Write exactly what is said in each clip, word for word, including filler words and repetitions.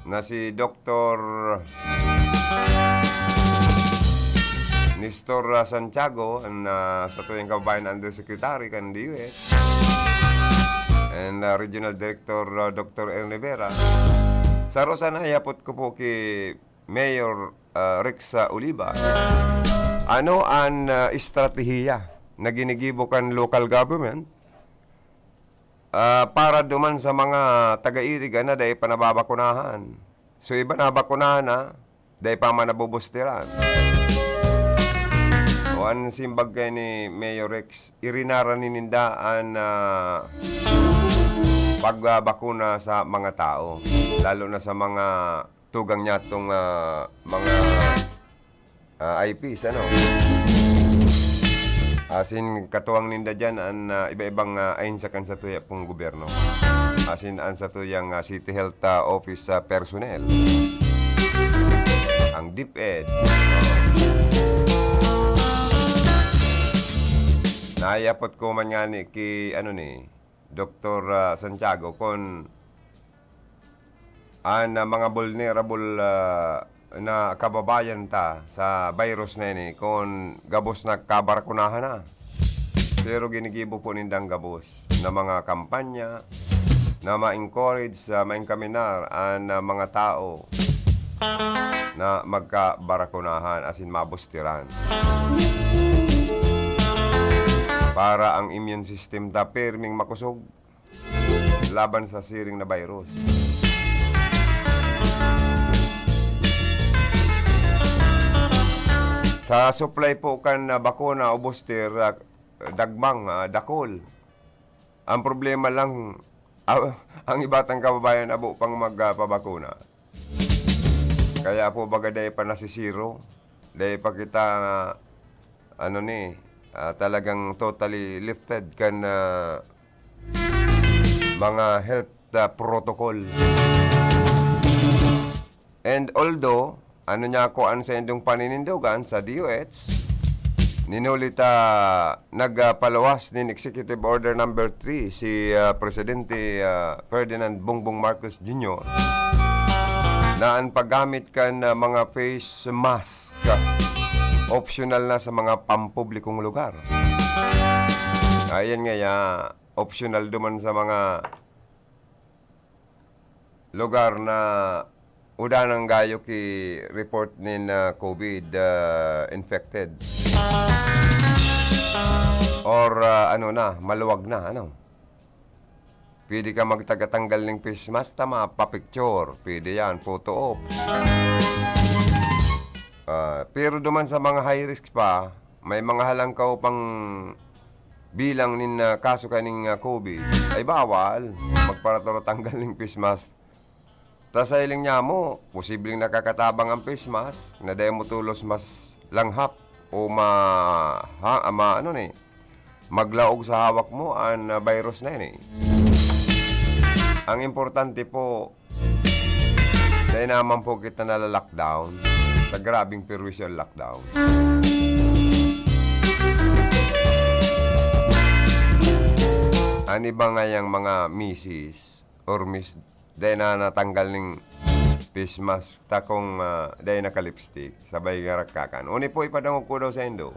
na si Doktor Nestor, ah, Santiago, an, ah, satuyang kababayan na undersecretary kan D O H, and, ah, Regional Director, ah, Doktor Ernie Vera. Saro sana ihapot ko po ki Mayor, ah, Rex, ah, Oliva, ano an, ah, estratehiya na ginigibo kan local government, ah, para duman sa mga taga-Iriga na dai pa nababakunahan? So, iba nabakunahan na, dai pa man nabubusteran. O, an simbag kay ni Mayor Rex, irinara ni ninda an, ah, pagbabakuna sa mga tao, lalo na sa mga tugang niya tong, ah, mga, ah, I Ps, ano. Asin katuwang ninda diyan an, ah, iba-ibang, ah, ahensya kan satuya pong gobyerno. Asin an satuyang, ah, City Health, ah, Office, ah, personnel. Ang DepEd. Naiyapot ko man ngani ki, ano ni, Doktor, ah, Santiago, kun an, ah, mga vulnerable, ah, na kababayan ta sa virus na ini, kun gabos nagkabarakunahan na. Pero ginigibo po nindang gabos na mga kampanya na ma-encourage, ah, ma-enkaminar an, ah, mga tao na magkabarakunahan, asin mabusteran. Para ang immune system ta pirming makosog laban sa siring na virus. Sa supply po kan, ah, bakuna o booster, ah, dagmang, ah, dakul. Ang problema lang, ah, ang iba tang kababayan abo pang magpabakuna. Kaya po baga dai pa nasisiro, dai pa kita, ano ni, ah, talagang totally lifted kan, ah, mga health, ah, protocol. And although, ano niya ako an saindong paninindogan sa D O H, ninuli ta nagpaluwas nin Executive Order number three si, ah, Presidente, ah, Ferdinand Bongbong Marcos Junior na an paggamit kan, ah, mga face mask optional na sa mga pampublikong lugar. Ayan nga, ya, optional duman sa mga lugar na udanang gayo ki report nin, ah, COVID, ah, infected. Or, ah, ano na, maluwag na, ano. Pwede ka magtagatanggal ning face mask, ta mapapicture. Pwede yan, photo ops. Ah, pero duman sa mga high risk pa, may mga halangkaw pang bilang nin, ah, kaso kaning, ah, COVID, ay bawal magparaturo tanggal ning face mask. Ta sa hiling nyamo, posibleng nakakatabang ang face mask na dai mo tolos mas langhap o ma-, ha, ma-, ano ni, maglaog sa hawak mo an, ah, virus na ini. Ang importante po, dai naman po kita nala-lockdown. Sa grabing perwisyo ang lockdown. An iba ngayang mga misis or miss, dai na natanggal ning face mask, ta kung, ah, dai naka-lipstick, sabay nga rakakan. Uni po, ipadangog ko daw saindo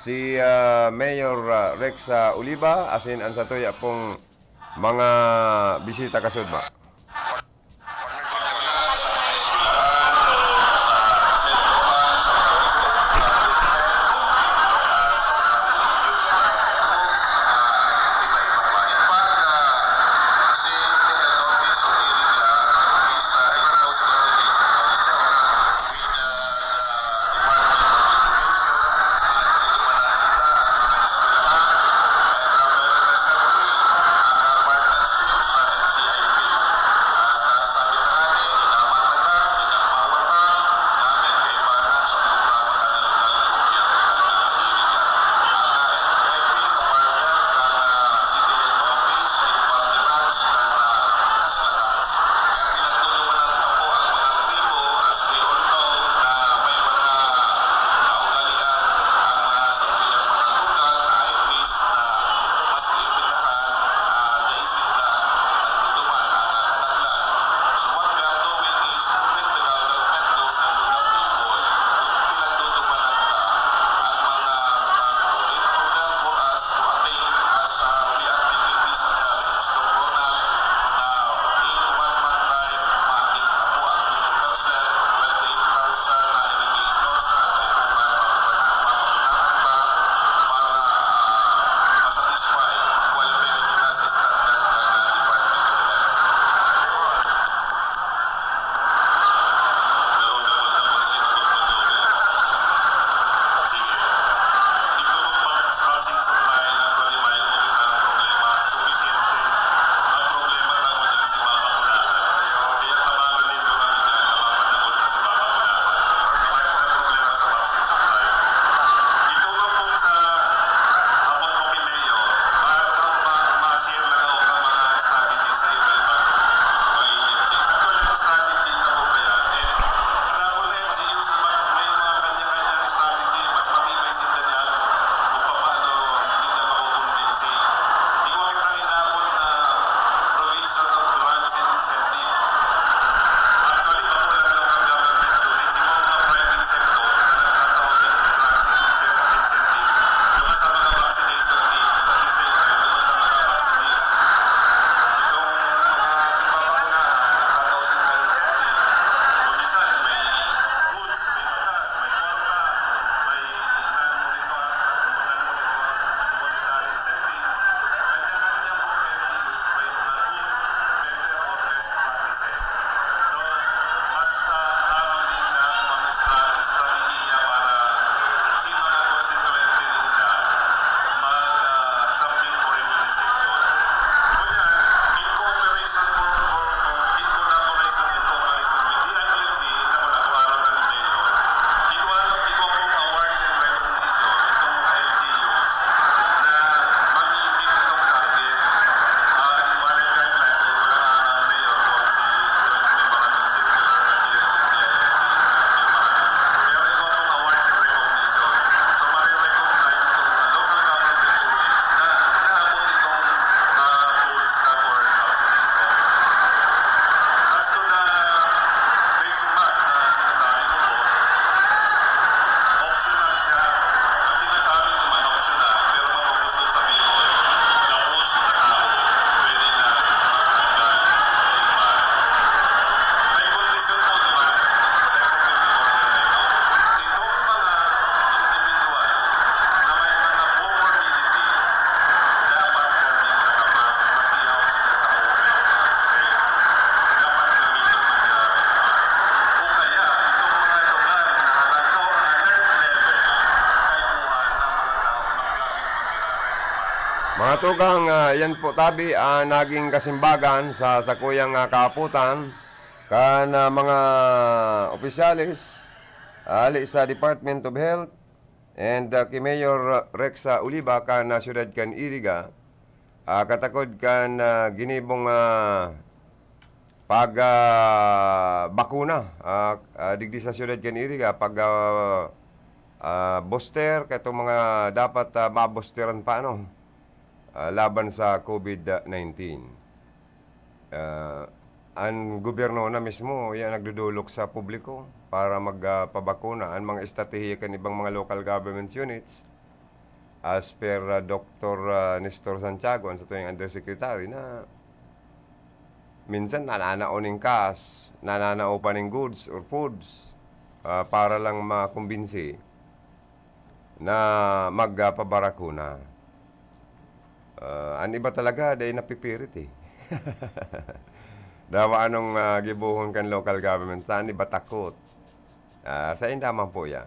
si, ah, Mayor, ah, Rex, ah, Oliva, asin an satuya pong mga bisita kasudma. Mga tugang, ah, yan po tabi ang naging kasimbagan sa sakuyang, ah, kaaputan kan, ah, mga opisyales, ah, hali sa Department of Health and, ah, ki Mayor Rex, ah, Oliva kan, ah, siyudad kan Iriga, ah, katakod kan, ah, ginibong, ah, pag, ah, bakuna, ah, ah, digdi sa siyudad kan Iriga, pag, ah, ah, booster, katong mga dapat, ah, mabusteran pa, ano, ah, laban sa COVID nineteen. Ah, an gobyerno na mismo, yan nagdudulok sa publiko para mag, ah, pabakuna. An mga estratehiya kan ibang mga local government units, as per, ah, Doktor, ah, Nestor Santiago, an satuyang undersecretary, na minsan nananao nin cash, nananao pa nin goods or foods, ah, para lang makumbinsi na magpabarakuna. Ah, an iba talaga, dai napipirit, eh. Dawa anong, ah, gibohon kan local government, sa an iba takot. Ah, sainda man po yan.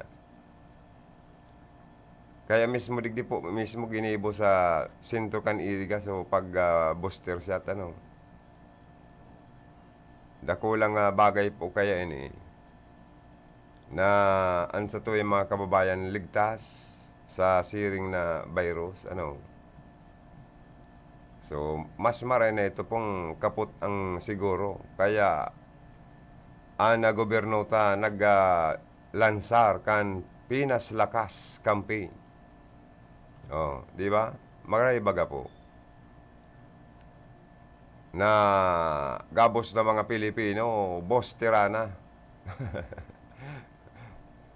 Kaya mismo digdi po, mismo ginibo sa sentro kan Iriga, so pag, ah, booster shot, ano. Dakulang, ah, bagay po kaya ini na an satuyang mga kababayan ligtas sa siring na virus, ano. So, mas maray na ito pong kapot ang siguro. Kaya, an, ah, gobyerno ta nag, ah, lansar kan Pinas Lakas campaign. Oh, di ba? Maray baga po na gabos na mga Pilipino, boostera na.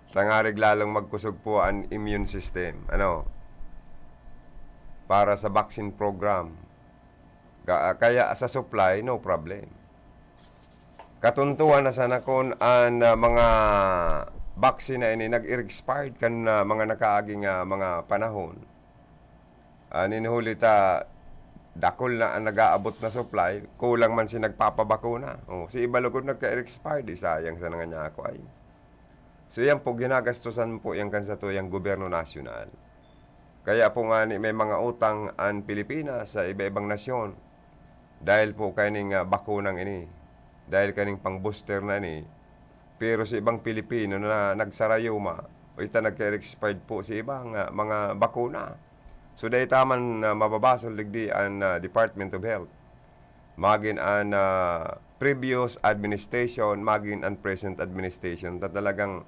Tangarig lalong magkusog po an immune system, ano, para sa vaccine program. Ga-, kaya sa supply, no problem. Katuntuhan na sana kun an, ah, mga vaccine na ini nag-expired kan, ah, mga nakaaging, ah, mga panahon. Ah, nin huli ta, dakul na an nag-aabot na supply, kulang man si nagpapabakuna. Oh, si iba lugod nagka-expired, di sayang sana ngunyan ako ay. So, yan po, ginagastusan po yan kan satuyang gobyerno nasyonal. Kaya po ngani may mga utang an Pilipinas sa iba-ibang nasyon dahil po kaining, ah, bakunang ini, dahil kaining pang-booster na ini. Pero sa ibang Pilipino na nagsarayuma, o ita nagka-expired po sa ibang, ah, mga bakuna. So, dai ta man, ah, mababasol digdi an, ah, Department of Health. Magin an, ah, previous administration, magin an present administration, ta talagang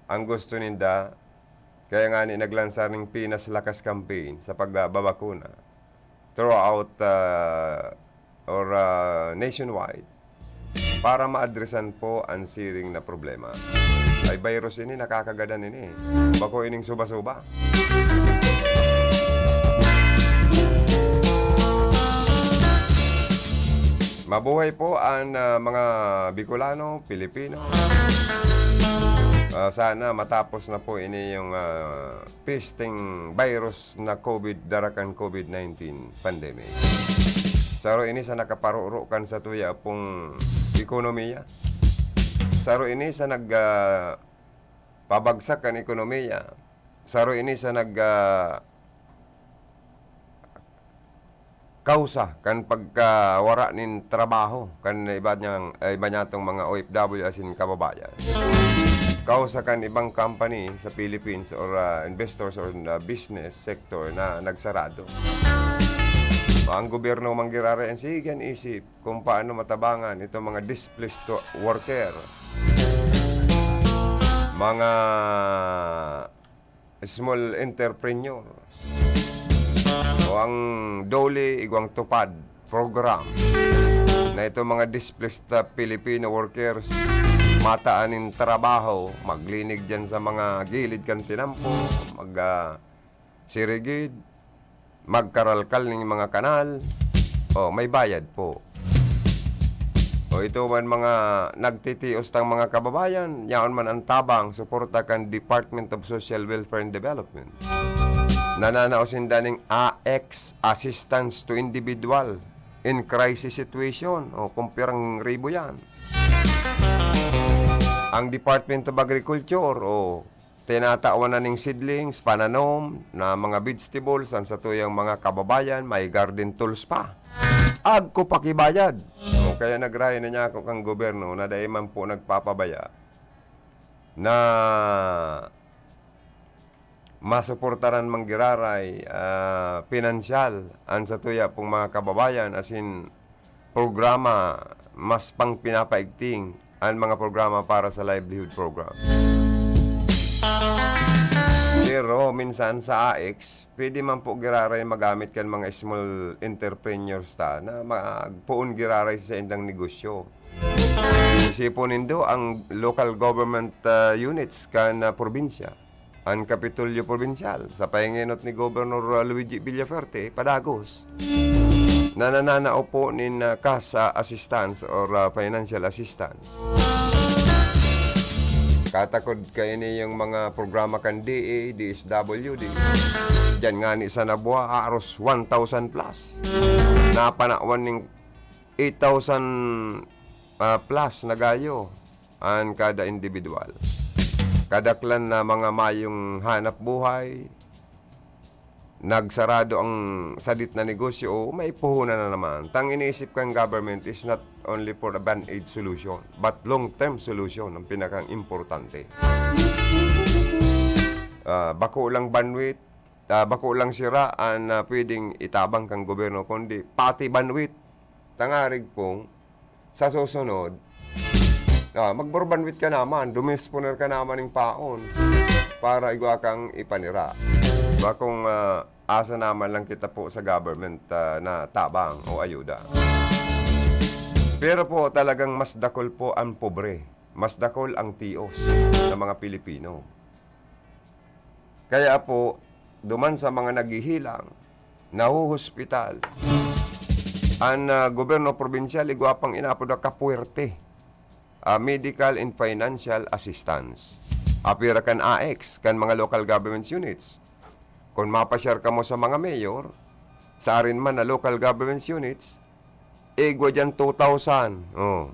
ang gusto ninda, kaya ngani naglansar ning Pinas Lakas campaign sa pagbabakuna throughout, ah, or, ah, nationwide para maadresan po an siring na problema. Ay virus ini, nakakagadan ini. Bako ining suba-suba. Mabuhay po an, ah, mga Bicolano, Pilipino. Ah, sana matapos na po ini yung, ah, pesting virus na COVID, dara kan COVID nineteen pandemic. Saro ini sa nakaparoro kan satuya pong ekonomiya. Saro ini sa nag, ah, pabagsak kan ekonomiya. Saro ini sa nag, ah, kausa kan pagkawara nin trabaho kan iba niyang, ah, iba niyatong mga O F W asin kababayan. Kausa kan ibang company sa Philippines or, ah, investors or, ah, business sector na nagsarado. Ang gobyerno man giraray an sige an isip kung paano matabangan itong mga displaced worker, mga small entrepreneurs, o ang DOLE, igwang TUPAD program, na itong mga displaced, ah, Filipino workers mataan nin trabaho, maglinig diyan sa mga gilid kan tinampo, mag, ah, sirigid, magkaralkal ning mga kanal, o may bayad po. O ito man mga nagtitios tang mga kababayan, yaon man an tabang, suporta kan Department of Social Welfare and Development. Nananao sinda ning A X, Assistance to Individual in Crisis Situation. O, kung pirang ribo yan. Ang Department of Agriculture, o, tinatawan na ning seedlings, pananom na mga vegetables, ang satuyang mga kababayan, may garden tools pa. Agko pakibayad. O, kaya nagray na niya ako kang gobyerno na dai man po nagpapabaya na masuportaran man giraray, ah, pinansyal an satuya pong mga kababayan, as in, programa, mas pang pinapaigting an mga programa para sa livelihood program. Pero minsan sa A X, pwede man po giraray magamit kan mga small entrepreneurs ta na magpoon giraray sa indang negosyo. Isipon nindo ang local government, ah, units kan, ah, probinsya, an Kapitolyo Probinsyal, sa pahingenot ni Gobernador, ah, Luigi Villafuerte, padagos, na nananao po nin, ah, cash, ah, assistance or, ah, financial assistance. Katakod kaini yung mga programa kan D A, D S W D. Diyan nga ni sa Nabua, aros one thousand plus. Napanawan ning eight thousand, ah, plus na gayo an kada individual. Kadaklan na mga mayong hanap buhay, nagsarado ang sadit na negosyo o may puhunan na naman. Tang iniisip kan government is not only for a band-aid solution, but long-term solution ang pinakang importante. Ah, bako lang banwit, ah, bako lang sira an, ah, pwedeng itabang kan gobyerno, kundi pati banwit. Tangarig pong sa susunod, ah, magborbanwit ka naman, dumisponer ka naman ning paon para igwa kang ipanira. Bakong, ah, asa naman lang kita po sa government, ah, na tabang o ayuda. Pero po, talagang mas dakol po ang pobre, mas dakol ang tios sa mga Pilipino. Kaya po, duman sa mga naghihilang, nahuhospital, an, ah, gobyerno probinsyal, igwa pang inapod na kapuwerte, ah, medical and financial assistance. Apira kan A X, kan mga local government units. Kung mapasyar kamo sa mga mayor, sa arin man na local government units, igwa diyan two thousand, oh,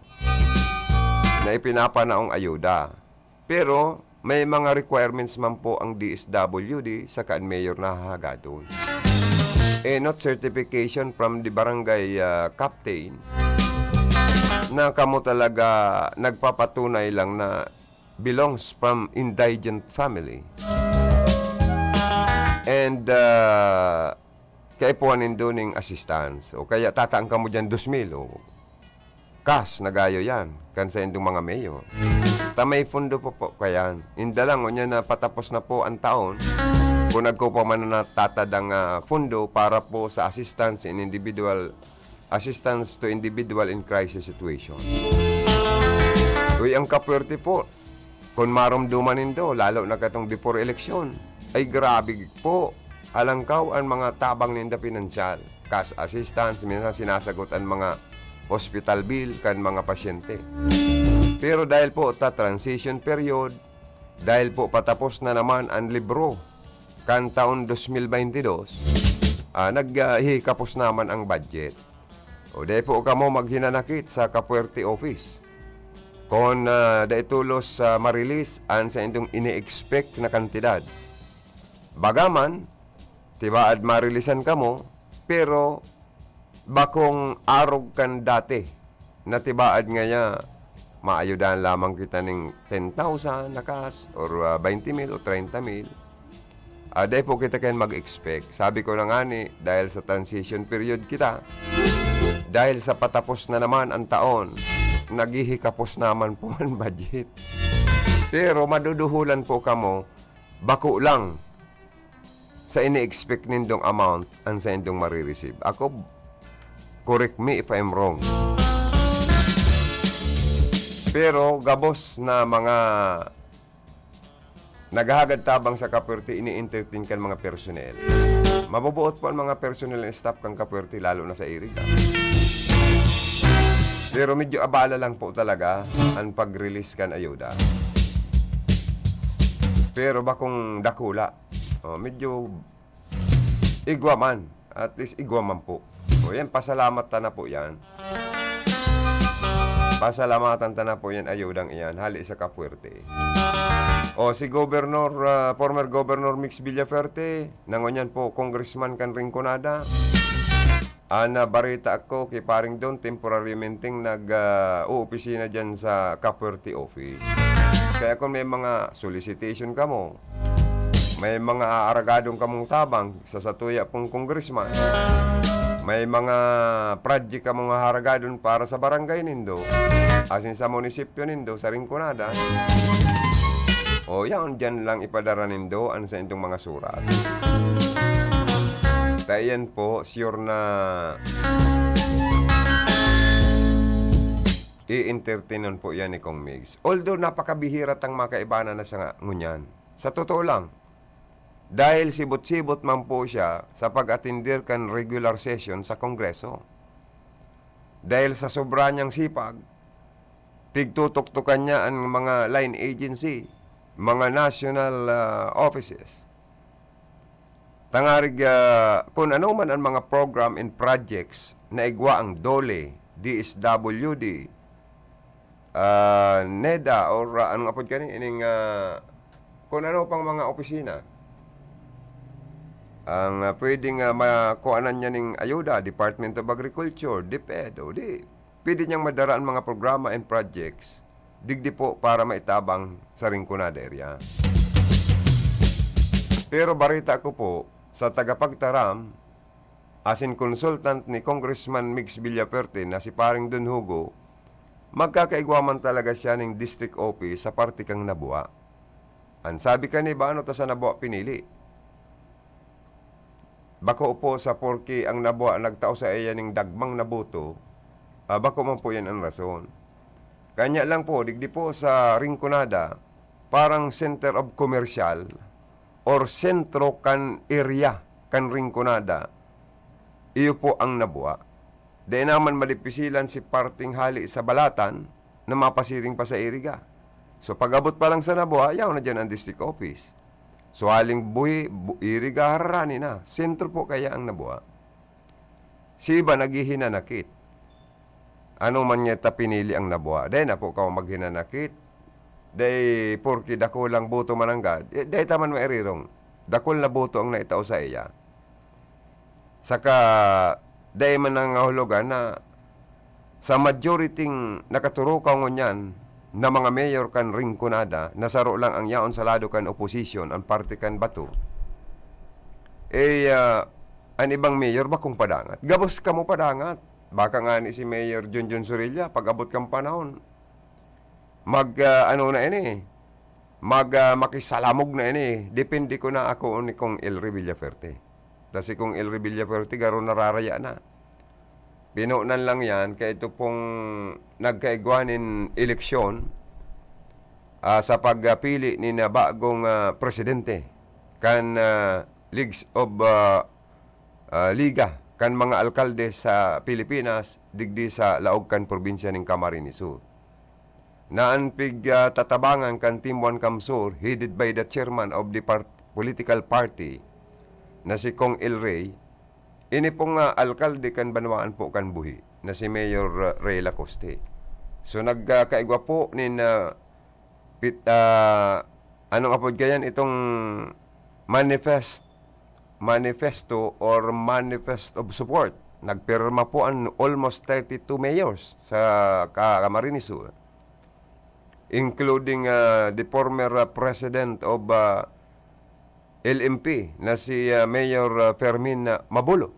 na ipinapanaong ayuda. Pero may mga requirements man po ang D S W D saka an mayor na hahagadon. Enot certification from the barangay, ah, captain na kamo talaga nagpapatunay lang na belongs from indigent family. And, ah, kaipuhan nindo ning assistance. O kaya tataan kamo diyan dos mil, o cash na gayo yan, kan saindong mga mayor. Ta may pondo po po kayan. Inda lang, unya na patapos na po ang taon, kung nagkupa man na natatad ang, ah, pondo para po sa assistance in individual, assistance to individual in crisis situation. Uy, ang kapwerte po, kun maromduman nindo, lalo na katong before election, ay grabe po, alangkaw an mga tabang ninda pinansyal, cash assistance, minsan sinasagot an mga hospital bill kan mga pasyente. Pero dahil po ta transition period, dahil po patapos na naman an libro kan taon dos mil baynte dos, ah, nag, ah, hikapos naman ang budget. O dai po kamo maghinanakit sa Kapuwerte Office. Kun, ah, dai tolos, ah, ma-release an saindong ini-expect na kantidad. Baga man, tibaad ma-releasean kamo, pero bakong arog kan dati na tibaad ngaya, maayudahan lamang kita ning ten thousand na cash or, ah, twenty mil o treinta mil. Ah, dai po kita kayan mag-expect. Sabi ko na ngani, dahil sa transition period kita, dahil sa patapos na naman ang taon, naghihikapos naman po ang budget. Pero maduduhulan po kamo, bako lang sa ini-expect nindong amount ang saindong marireceive. Ako, correct me if I'm wrong. Pero gabos na mga naghahagad tabang sa Kapuwerte, ini-entertain kan mga personnel. Mabubuot po ang mga personnel and staff kan Kapuwerte, lalo na sa Iriga. Pero medyo abala lang po talaga ang pag-release kan ayuda. Pero bakong dakula, oh, medyo igwa man. At least igwa man po. O yan, pasalamat ta na po yan. Pasalamatan ta na po yan, ayudang iyan. Hali sa Kapuwerte. O, si Governor, ah, former Governor Mix Villaferte, na ngunyan po congressman kan Rinconada. An, ah, bareta ako ki Paring Don, temporaryomenteng nag, ah, oopisina diyan sa Capuerte office. Kaya kung may mga solicitation kamo, may mga aaragadon kamong tabang, sa satuya pong congressman, may mga project kamong haharagadon para sa barangay nindo, asin sa munisipyo nindo, sa Rinconada, o yaon, diyan lang ipadara nindo an saindong mga surat. Kaya yan po, sure na i-entertainon po yan ni Kong Migs. Although napakabihira tang makaibanan na siya nga ngunyan. Sa totoo lang, dahil sibot-sibot man po siya sa pag-atender kan regular session sa Kongreso. Dahil sa sobra niyang sipag, pigtutuktukan niya ang mga line agency, mga national, ah, offices. Tangarig, ah, kun ano man ang mga program and projects na igwa ang DOLE, D S W D, ah, NEDA, or, ah, anong apod kani? Ining, ah, kun ano pang mga opisina. Ang, ah, pwedeng, ah, makuhanan niya ning ayuda, Department of Agriculture, DepEd, o di, pwede niyang madara ang mga programa and projects digdi po para maitabang sa Rinconada area. Pero bareta ko po, sa tagapagtaram, asin consultant ni Congressman Migs Villaferte na si Paring Don Hugo, magkakaigwa man talaga siya ning district office sa parte kan Nabua. An sabi kan iba, ano ta sa Nabua pinili? Bako po sa porke ang Nabua nagtao saiya ning dagmang na boto, ah, bako man po yan an rason. Kanya lang po, digdi po sa Rinconada, parang center of commercial or sentro kan area kan Rinconada, iyo po ang Nabua. Dai naman madipisilan si parteng hale sa Balatan na mapasiring pa sa Iriga. So, pag-abot pa lang sa Nabua, yaon na diyan ang district office. So, haling buhi, bu-, Iriga, harani na. Sentro po kaya ang Nabua. Si iba naghihinanakit. Ano man niya ta pinili ang Nabua? Dai na po ka maghinanakit. Dai porke dakul ang boto mananggad, eh, dai ta man mairirong. Dakul na boto ang naitao sa iya. Saka, dai man nangangahulugan na sa majority-ng nakaturukaw ngunyan na mga mayor kan Rinconada, na saro lang ang yaon sa lado kan oposisyon, ang parte kan Bato, eh, ah, an ibang mayor bakong padangat. Gabos kamo padangat. Baka ngani si Mayor Junjun Sorilla, pag-abot kan panahon, mag, ah, ano na ini, mag, ah, makisalamog na ini. Depende ko na ako ni Kong Elry Villaferte. Ta si Kong Elry Villaferte, garo nararaya na. Pinonan lang yan, kaya ito pong nagkaigwa nin eleksyon, ah, sa pagpili ni na bagong, ah, presidente kan, ah, Leagues of, ah, ah, Liga kan mga alkalde sa Pilipinas, digdi sa laog kan probinsya nin Camarines Sur. Na an pig, ah, tatabangan kan Team One Kamsur, headed by the chairman of the part-, political party, na si Kong El Rey, ini pong, ah, alkalde kan banwaan po kan buhi, na si Mayor, ah, Rey Lacoste. So, nagkakaigwa po nin, ah, pit-, ah, anong apod kayan itong manifest-, manifesto or manifest of support? Nagpirma po ang almost thirty-two mayors sa Ka-, Camarines Sur, including, ah, the former, ah, president of, ah, L M P na si, ah, Mayor, ah, Fermin, ah, Mabulo.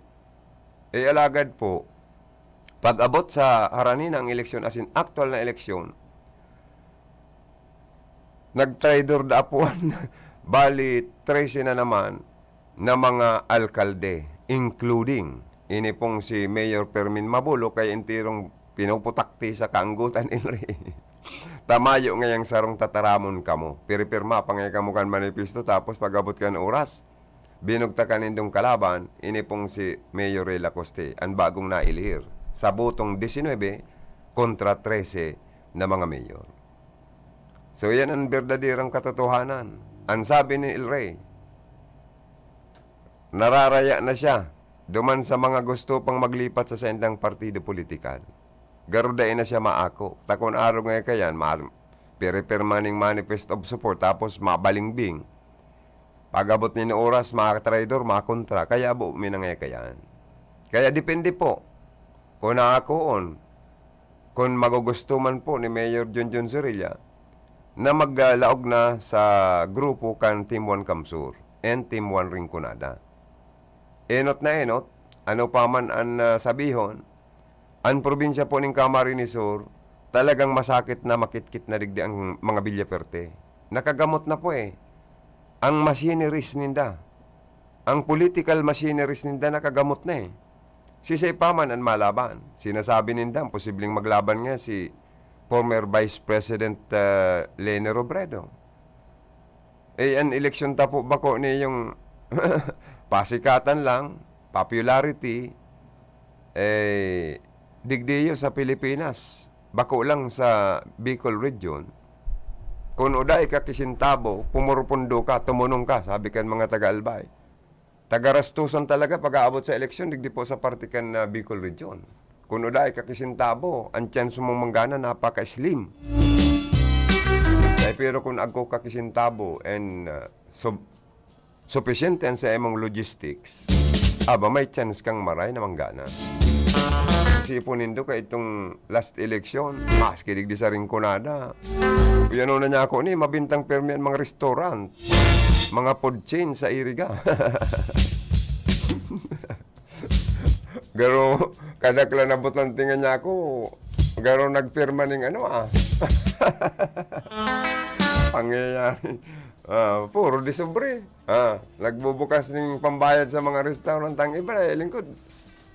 Eh, alagad po, pag-abot sa harani na ang eleksyon, as in, aktual na eleksyon, nagtraidor da apuan. Bali, trese na naman na mga alkalde, including ini pong si Mayor Fermin Mabulo, kay enterong pinuputakti sa kaanggotan, Elry. Ta mayo ngayang sarong tataramon kamo. Piripirma pa ngaya kamo kan manifesto, tapos pag-abot kan oras, binugtakan nindong kalaban, ini pong si Mayor Rey Lacoste, an bagong nailihir, sa botong disinwebe kontra trese na mga mayor. So, yan ang berdaderang katotohanan. An sabi ni El Rey, nararaya na siya duman sa mga gusto pang maglipat sa saindang partido politikal. Garo dai na siya maako. Ta kun arog nga kayan, ma-, piripirma ning manifest of support, tapos mabalingbing. Pag-abot nin oras, mga katraidor, makontra. Kaya abo mi nangekayan. Kaya depende po kung naakoon, kung magugusto man po ni Mayor Junjun Zorilla na maglaog na sa grupo kan Team One Kamsur and Team One Rinconada. Enot na enot, ano pa man an, ah, sabihon, an probinsya po nin Camarines Sur, talagang masakit na makitkit na digdi ang mga Villaferte. Nakagamot na po, eh. Ang machineries ninda, ang political machineries ninda nakagamot na, eh. Sisay pa man an malaban? Sinasabi ninda, ang posibleng maglaban nga si former Vice President, ah, Leni Robredo. Eh, an eleksyon ta po bako ni yung pasikatan lang, popularity, eh, digdiyo sa Pilipinas, bako lang sa Bicol Region. Kun uda ika ki sentabo, pumurupundo ka, tumunong ka, sabi kan mga taga-Albay. Tagarastusan talaga pag-aabot sa eleksyon, digdi po sa parte kan, ah, Bicol Region. Kun uda ika ki sentabo, ang chance mong manggana napaka-slim. Ay, pero kun agko ka ki sentabo and, ah, sub-, supisyente ang sa imong logistics, aba, may chance kang maray na manggana. Isipon nindo ka itong last election, maski digdi sa Rinconada, uy, ano na niya ako ni, mabintang permi ang mga restaurant, mga food chain sa Iriga. Garo, kadaklan na butang tinga niya ako. Garo nagpirma ning ano, ah. Pangyayari. Ah, puro disobre. Ah, nagbubukas ning pambayad sa mga restaurant ang iba, eh, lingkod.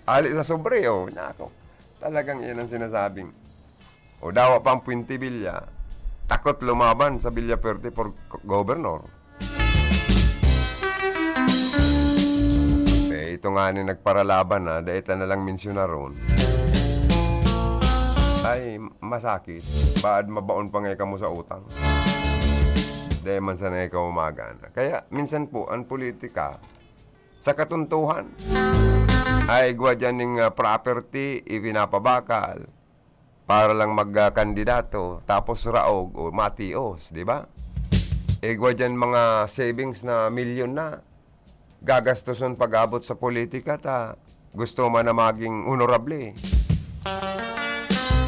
Ali sa sobre, oh, nako. Talagang iyan ang sinasabing. O dawa pa ang Puente Villa, takot lumaban sa Villaferte for k-, governor. Eh, ito nga ni nagparalaban na, dai ta na lang mensyonaron. Ay, masakit. Baad mabaon pa nga kamo sa utang. Dai man sana ikaw umagana. Kaya, minsan po, ang politika, sa katuntuhan, ay igwa dyan ning, ah, property, ipinapabakal para lang mag, ah, kandidato, tapos raog o matios, di ba? Igwa dyan mga savings na milyon na gagastoson pag-abot sa politika, ta gusto man na maging honorable.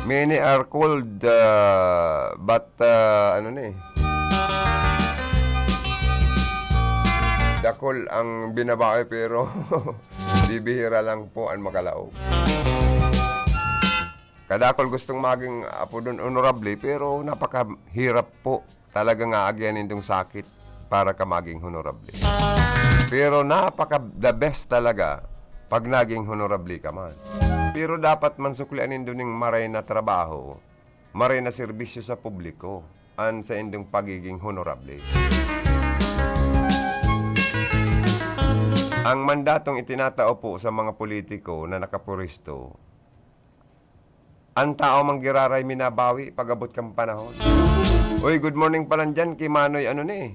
Many are called, ah, but, ah, ano ni, dakul ang binabawi, pero bibihira lang po ang makalaog. Kadakul gustong maging apodon honorable, pero napakahirap po. Talagang aagihan nindong sakit para ka maging honorable. Pero napaka the best talaga pag naging honorable ka man. Pero dapat man suklian nindo ning maray na trabaho, maray na serbisyo sa publiko, an saindong pagiging honorable. Ang mandatong itinatao po sa mga politiko na nakapwesto, an tao man giraray minabawi pag-abot kan panahon. Uy, good morning pa lang dyan ki Manoy, ano ni?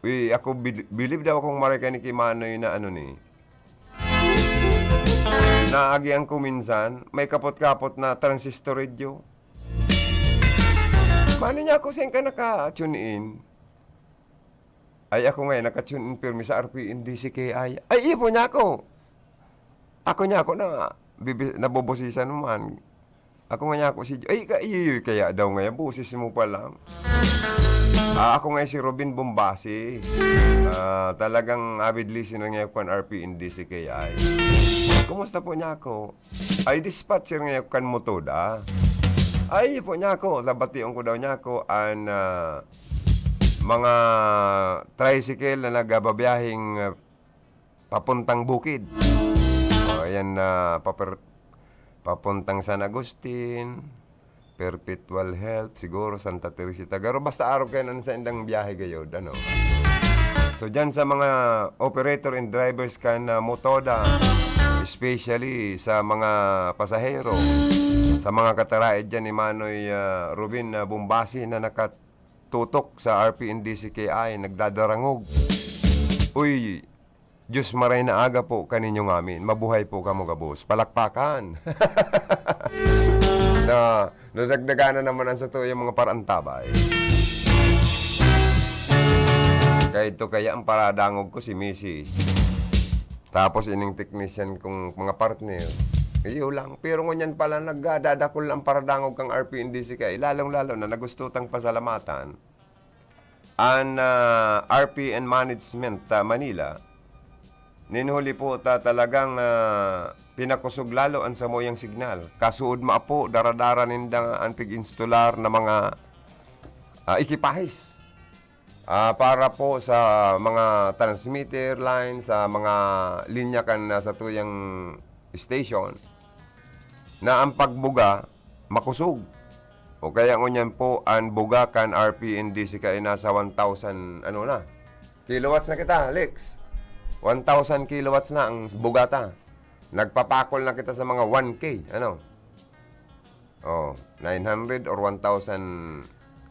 Uy, ako, bil-, bilib daw akong maray kani ki Manoy na ano ni. Naagian ko minsan, may kapot-kapot na transistor radio. Manoy niya ako, saan ka naka-tune in? Ay, ako nga, eh, naka-tune in pirmi sa R P N D C K I. Ay, iyo po niya ako. Ako niya ako na, bibi-, nabobosisan mo man. Ako nga niya ako si, ay, ka-, iyo, iyo, kaya daw nga yan, boses mo pa lang. Ah, ako nga si Robin Bombasi. Ah, talagang avid listener nga ako kan R P N D C K I. Kumusta po niya ako? Ay, dispatcher nga ako kan Motoda. Ay, iyo po niya ako. Labation ko daw niya ako an, ah, mga tricycle na nagbababiyaheng, ah, papuntang bukid. O, ayan na, paper-, papuntang San Agustin, Perpetual Health, siguro Santa Teresita. Pero basta arog kayo na sa indang biyahe gayod, ano. So, dyan sa mga operator and drivers kan, ah, Motoda, especially sa mga pasahero, sa mga kataraed dyan ni Manoy, ah, Rubin, ah, Bumbasi na nakatutok sa R P N D C K I, nagdadarangog. Uy, Diyos maray na aga po kaninyo ngamin. Mabuhay po kamo gabos. Palakpakan! Na, nadagdagan na naman ang satuyang mga parantabay. Kaya ito kaya ang paradangog ko si misis. Tapos ining technician kong mga partner. Iyo lang. Pero ngunyan pala, nagdadakul ang paradangog kang R P N D C K I. Lalong-lalo na nagusto tang pasalamatan an, ah, R P N Management, ah, Manila. Nin huli po ta talagang, ah, pinakusog lalo an samuyang signal. Kasuod maapo, dara-dara ninda an pig-instalar na mga, ah, ekipahis. Ah, para po sa mga transmitter line, sa mga linya kan, ah, satuyang station, na ang pagbuga makosog. O kaya ngunyan po, an buga kan R P N D C K I nasa one thousand, ano na, kilowatts na kita, Lex. One thousand kilowatts na ang buga ta. Nagpapakol na kita sa mga one K, ano? Oh, nine hundred or one thousand,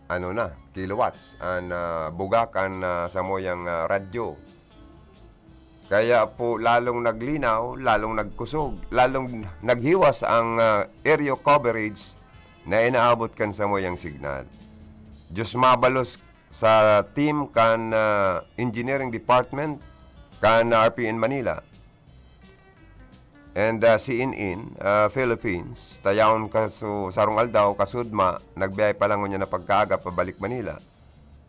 ano na, kilowatts an, ah, buga kan, ah, samuyang, ah, radyo. Kaya po lalong naglinaw, lalong nagkusog, lalong naghiwas ang, ah, area coverage na inaabot kan samuyang signal. Diyos mabalos sa team kan, ah, Engineering Department kan R P N Manila and, ah, C N N, ah, Philippines, ta yaon kaso-, sarong aldaw, kasudma, nagbiyahe pa lang ngunyan na pagkaaga pabalik Manila.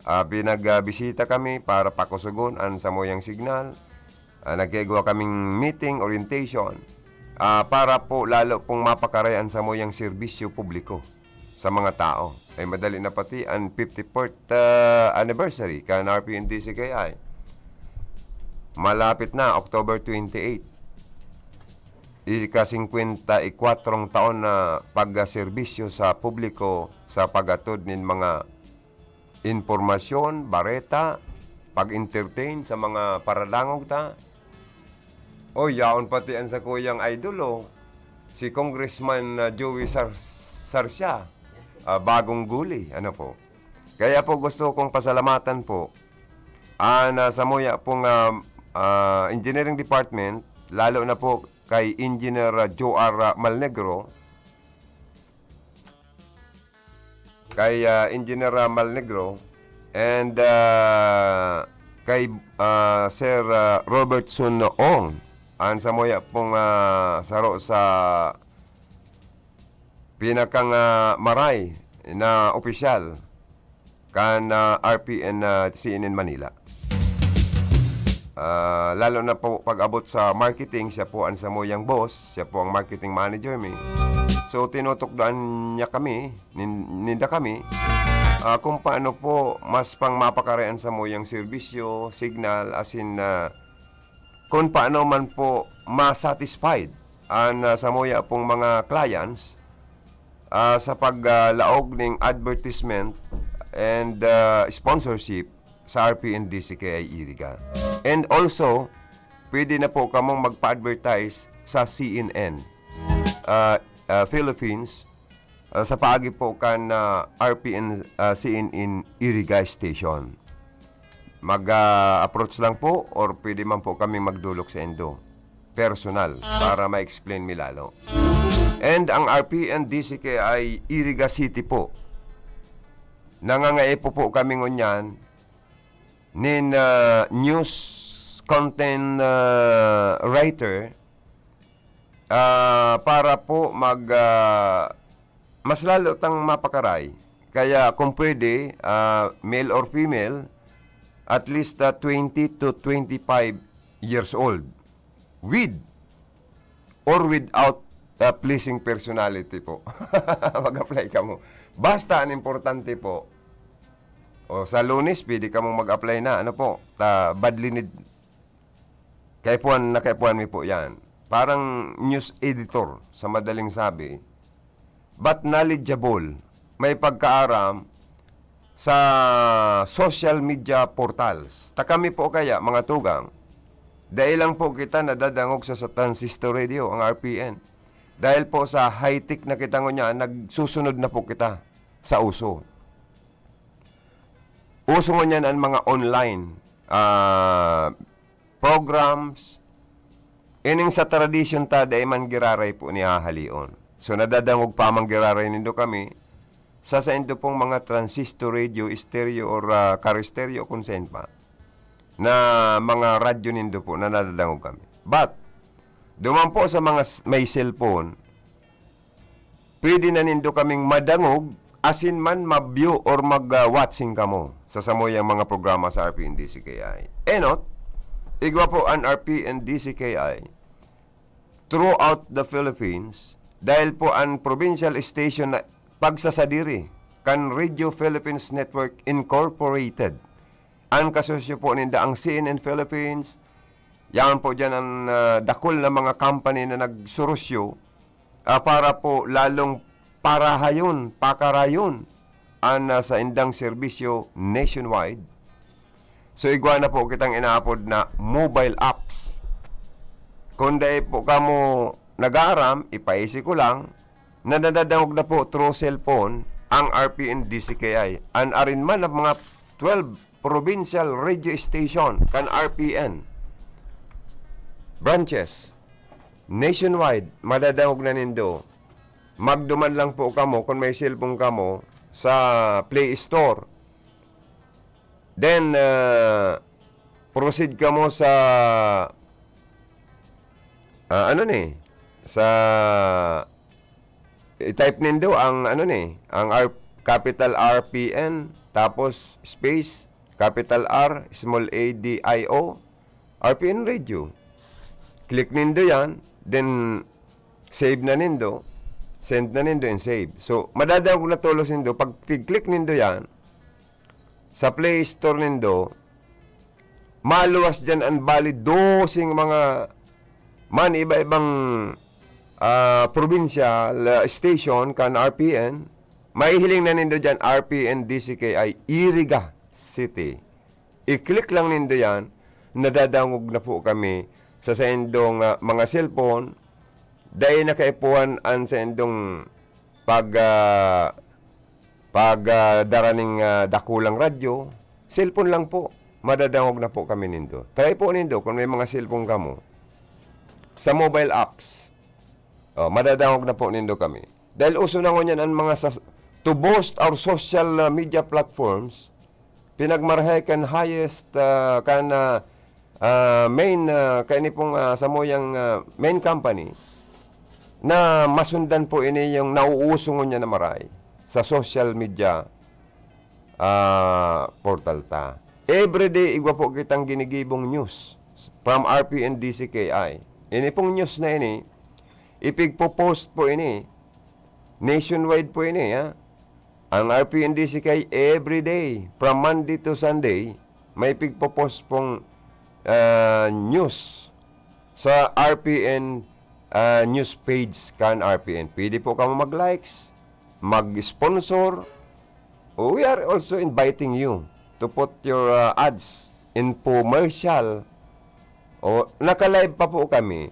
Ah, pinagbisita kami para pakusugon an samuyang signal. Ah, nagkaigwa kaming meeting, orientation, ah, para po lalo pong mapakaray an samuyang serbisyo publiko sa mga tao. Ay madali na pati an fifty-fourth, ah, anniversary kan R P N D C K I. Malapit na, October twenty-eight. Ika-singkwenta y kwatro taon na pagserbisyo sa publiko sa pag-atod nin mga impormasyon, bareta, pag-entertain sa mga paradangog ta. O, yaon pati an sakuyang idol, oh. Si Congressman, ah, Joey Sar-, Sarcia, ah, bagong guli, ano po. Kaya po gusto kong pasalamatan po an, ah, samuya pong, ah, ah, Engineering Department, lalo na po kay Engineer, ah, Joar, ah, Malnegro, kay, ah, Engineer, ah, Malnegro, and, ah, kay, ah, Sir, ah, Robertson Ong, an samuya pong, ah, saro sa pinakang, ah, maray na opisyal kan, ah, R P N, ah, C N N Manila. Ah, lalo na po pag-abot sa marketing, siya po ang samuyang boss, siya po ang marketing manager mi. So, tinutukdoan niya kami, nin-, ninda kami, ah, kung paano po mas pang mapakaray an samuyang serbisyo, signal, asin, ah, kung paano man po ma-satisfied an, ah, samuya pong mga clients, ah, sa pag, ah, laog ning advertisement and, ah, sponsorship sa R P N D C K I Iriga. And also, pwede na po kamong magpa-advertise sa C N N, ah, ah, Philippines, ah, sa paagi po kan, ah, R P N, ah, C N N Iriga Station. Mag, ah, approach lang po or pwede man po kaming magdolok sa indo, personal, para ma-explain mi lalo. And ang R P N D C K I Iriga City po, nangangaipo po kami ngunyan nin, ah, news content, ah, writer, ah, para po mag, ah, mas lalo tang mapakaray. Kaya kung pwede, ah, male or female, at least, ah, twenty to twenty-five years old, with or without a pleasing personality po. Mag-apply kamo. Basta ang importante po, o sa Lunes, pwede kamong mag-apply na. Ano po? Ta, badly need. Kaipuhan na kaipuhan mi po yan. Parang news editor, sa madaling sabi. But knowledgeable, may pagkaaram sa social media portals. Ta kami po kaya, mga tugang, dai lang po kita nadadangog sa, sa transistor radio, ang R P N. Dahil po sa high-tech na kita ngunyan, nagsusunod na po kita sa uso. Uso ngunyan ang mga online, ah, programs. Ining sa tradisyon ta, dai man giraray po nihahalion. So, nadadangog pa man giraray nindo kami sa saindo pong mga transistor radio, stereo, or, ah, car stereo, kung saan pa, na mga radyo nindo po na nadadangog kami. But, duman po sa mga s-, may cellphone, pwede na nindo kaming madangog, asin man ma-view or mag, ah, watching kamo sa samuyang mga programa sa R P N D C K I. Enot, igwa po an R P N D C K I throughout the Philippines, dahil po an provincial station na pagsasadiri kan Radio Philippines Network Incorporated. An kasosyo po ninda ang C N N Philippines. Yan po dyan ang, ah, dakul na mga company na nagsurusyo, ah, para po lalong parahayon, pakarayon an, ah, saindang serbisyo nationwide. So, igwa na po kitang inaapod na mobile apps. Kung dai po kamo nag-aaram, ipaisi ko lang, na nadadangog na po through cellphone ang R P N D C K I. An arin man ang mga twelve provincial radio station kan R P N branches nationwide, madadangog na nindo. Magduman lang po kamo kung may cellphone kamo sa Play Store. Then, ah, proceed kamo sa, ah, ano ni? Sa, i-type nindo ang, ano ni? Ang R-, capital R P N, tapos space, capital R, small A D I O, R P N Radio. Click nindo yan, then save na nindo, send na nindo, and save. So, madadangog na tolos nindo. Pag pig-click nindo yan, sa Play Store nindo, maluwas dyan an bali doseng mga man iba-ibang, ah, provincial, ah, station kan R P N. Mahihiling na nindo dyan, R P N D C K I, Iriga City. I-click lang nindo yan, nadadangog na po kami sa saindong, ah, mga cellphone. Dai na kaipuhan an saindong pag, ah, pag, ah, dara ning, ah, dakulang radyo, cellphone lang po. Madadangog na po kami nindo. Try po nindo kung may mga cellphone kamo. Sa mobile apps, oh, madadangog na po nindo kami. Dahil uso na ngunyan an mga sa, to boost our social, ah, media platforms, pinagmarahay kan highest, ah, kan, ah, ah, main, ah, kaini pong, ah, samuyang, ah, main company na masundan po ini yung nauuso ngunyan na maray sa social media, ah, portal ta. Everyday, igwa po kitang ginigibong news from R P N D C K I. Ini pong news na ini, ipigpo-post po ini. Nationwide po ini, ha? Ang R P N D C K I everyday, from Monday to Sunday, may pigpo-post pong, ah, news sa R P N, ah, news page kan R P N. Pwede po kamo mag-likes, mag-sponsor. We are also inviting you to put your, ah, ads, infomercial. O, naka-live pa po kami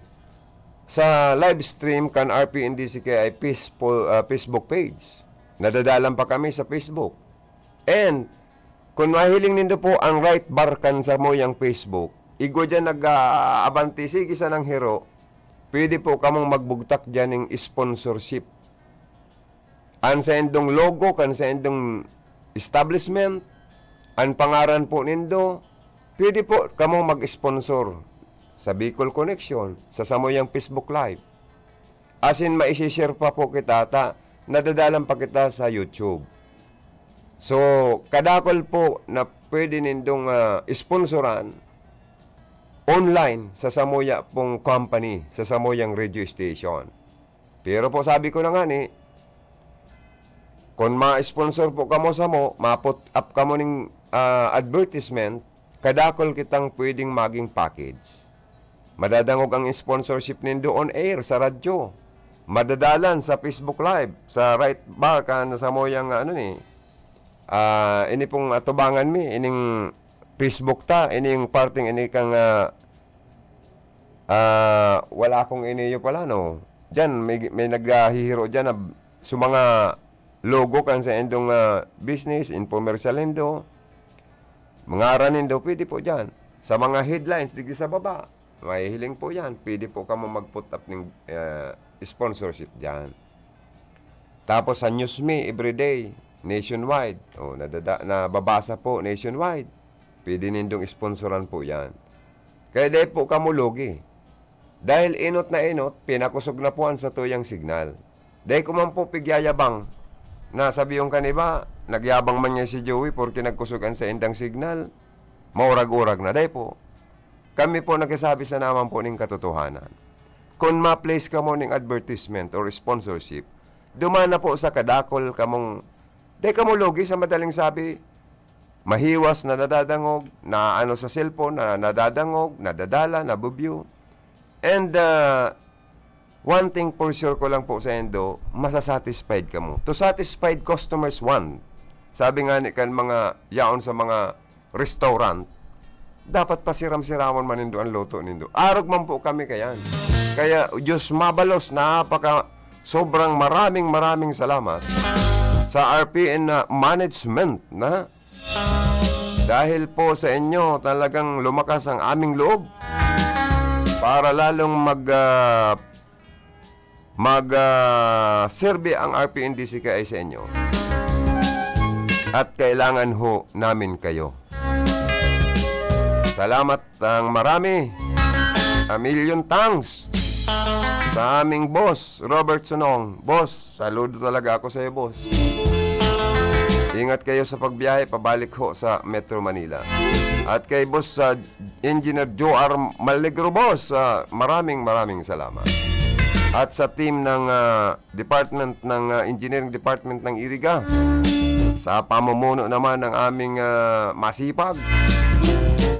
sa live stream kan R P N D C K I Facebook, ah, Facebook page. Nadadalan pa kami sa Facebook. And, kung mahiling nindo po ang right bar kan samuyang Facebook, igwa dyan nag-aabanti, sige sanang hiro, pwede po kamong magbugtak dyan ng sponsorship. An saindong logo kan saindong establishment, an pangaran po nindo, pwede po kamong mag-sponsor sa Bicol Connection, sa samuyang Facebook Live. Asin maisi-share pa po kita ta, nadadalan pa kita sa YouTube. So, kadakol po na pwede nindong, ah, sponsoran online sa samuya pong company, sa samuyang radio station. Pero po, sabi ko na nga ni, kung ma-sponsor po kamo samo, ma-put up kamo ning, ah, advertisement, kadakol kitang pwedeng maging package. Madadangog ang sponsorship nindo on air sa radyo. Madadalan sa Facebook Live, sa right bar kan samuyang, ano ni, ah, ini pong atubangan mi, ining Facebook ta, ining parting ini kang, ah, ah, wala akong iniyo pala, no? Diyan, may, may naghahihiro diyan na su mga logo kan saindong, ah, business, infomercial nindo, mga ngaran nindo, pwede po diyan. Sa mga headlines, digdi sa baba, mahihiling po yan. Pwede po kamo mag-put up ng, ah, sponsorship diyan. Tapos sa News Me everyday, nationwide. O, nadada-, nababasa po nationwide. Pwede nindong sponsoran po yan. Kaya dai po kamo lugi. Dahil inot na inot, pinakosog na po ang satuyang signal. Dai ko man po pigyayabang na sabi yung kaniba, nagyabang man niya si Joey porque nagkosog ang saindang signal. Maurag-urag na. Dai po. Kami po nagsasabi sa naman po ning katotohanan. Kung ma-place kamo ning advertisement or sponsorship, duman na po sa kadakol kamong, dai kamo lugi sa madaling sabi, mahiwas na nadadangog, na ano sa cellphone, na nadadangog, nadadala, nabubyo. And, ah, one thing for sure ko lang po sa indo, masasatisfied kamo. To satisfied customers want. Sabi nga ni kan mga yaon sa mga restaurant, dapat pasiram-siramon man nindo ang luto nindo. Arog man po kami kayan. Kaya, Diyos mabalos, napaka sobrang maraming, maraming salamat sa R P N na management na dahil po sa inyo, talagang lumakas ang aming loob para lalong mag, ah, mag, ah, serbi ang R P N D C K I sa inyo. At kailangan ho namin kayo. Salamat ang marami. A million thanks sa aming boss, Robert Sunong. Boss, saludo talaga ako sa'yo, boss. Ingat kayo sa pagbiyahe pabalik ho sa Metro Manila. At kay boss sa Engineer Joar Maligro, boss, ah, maraming, maraming salamat. At sa team ng, ah, department ng, ah, engineering department ng Iriga, sa pamumuno naman ng aming, ah, masipag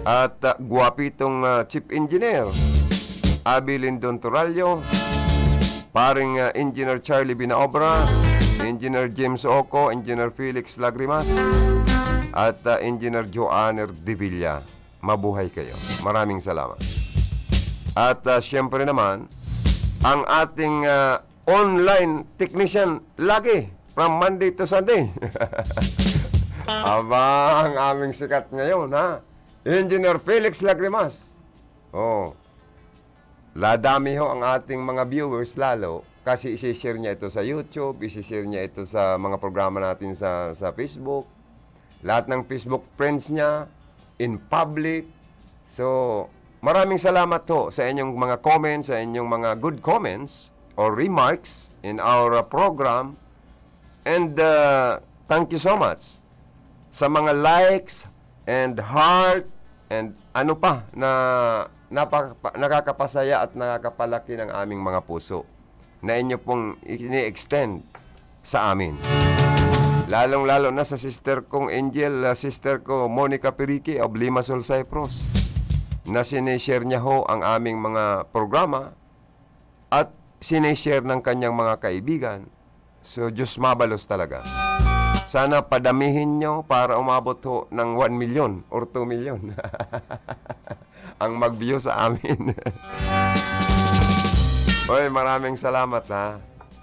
at, ah, guwapitong, ah, chief engineer, Abi Lindon Torallo, paring, ah, Engineer Charlie Binaobra, Engineer James Oco, Engineer Felix Lagrimas, at, ah, Engineer Joanner Devilla. Mabuhay kayo. Maraming salamat. At, ah, siyempre naman, ang ating, ah, online technician lagi, from Monday to Sunday. Aba, ang aming sikat ngayon, ha? Engineer Felix Lagrimas. Oh. Ladami ho ang ating mga viewers lalo kasi isi-share niya ito sa YouTube, isi-share niya ito sa mga programa natin sa, sa Facebook. Lahat ng Facebook friends niya, in public. So, maraming salamat ho sa inyong mga comments, sa inyong mga good comments or remarks in our, uh, program. And, uh, thank you so much sa mga likes and heart and ano pa na napaka-, nakakapasaya at nakakapalaki ng aming mga puso na inyo pong ini-extend sa amin. Lalong-lalo na sa sister kong Angel, ah, sister ko Monica Perique of Limassol, Cyprus, na sinishare niya ho ang aming mga programa at sinishare ng kanyang mga kaibigan. So, Diyos mabalos talaga. Sana padamihin nyo para umabot ho ng one million or two million ang mag-view sa amin. Oy, maraming salamat, ha.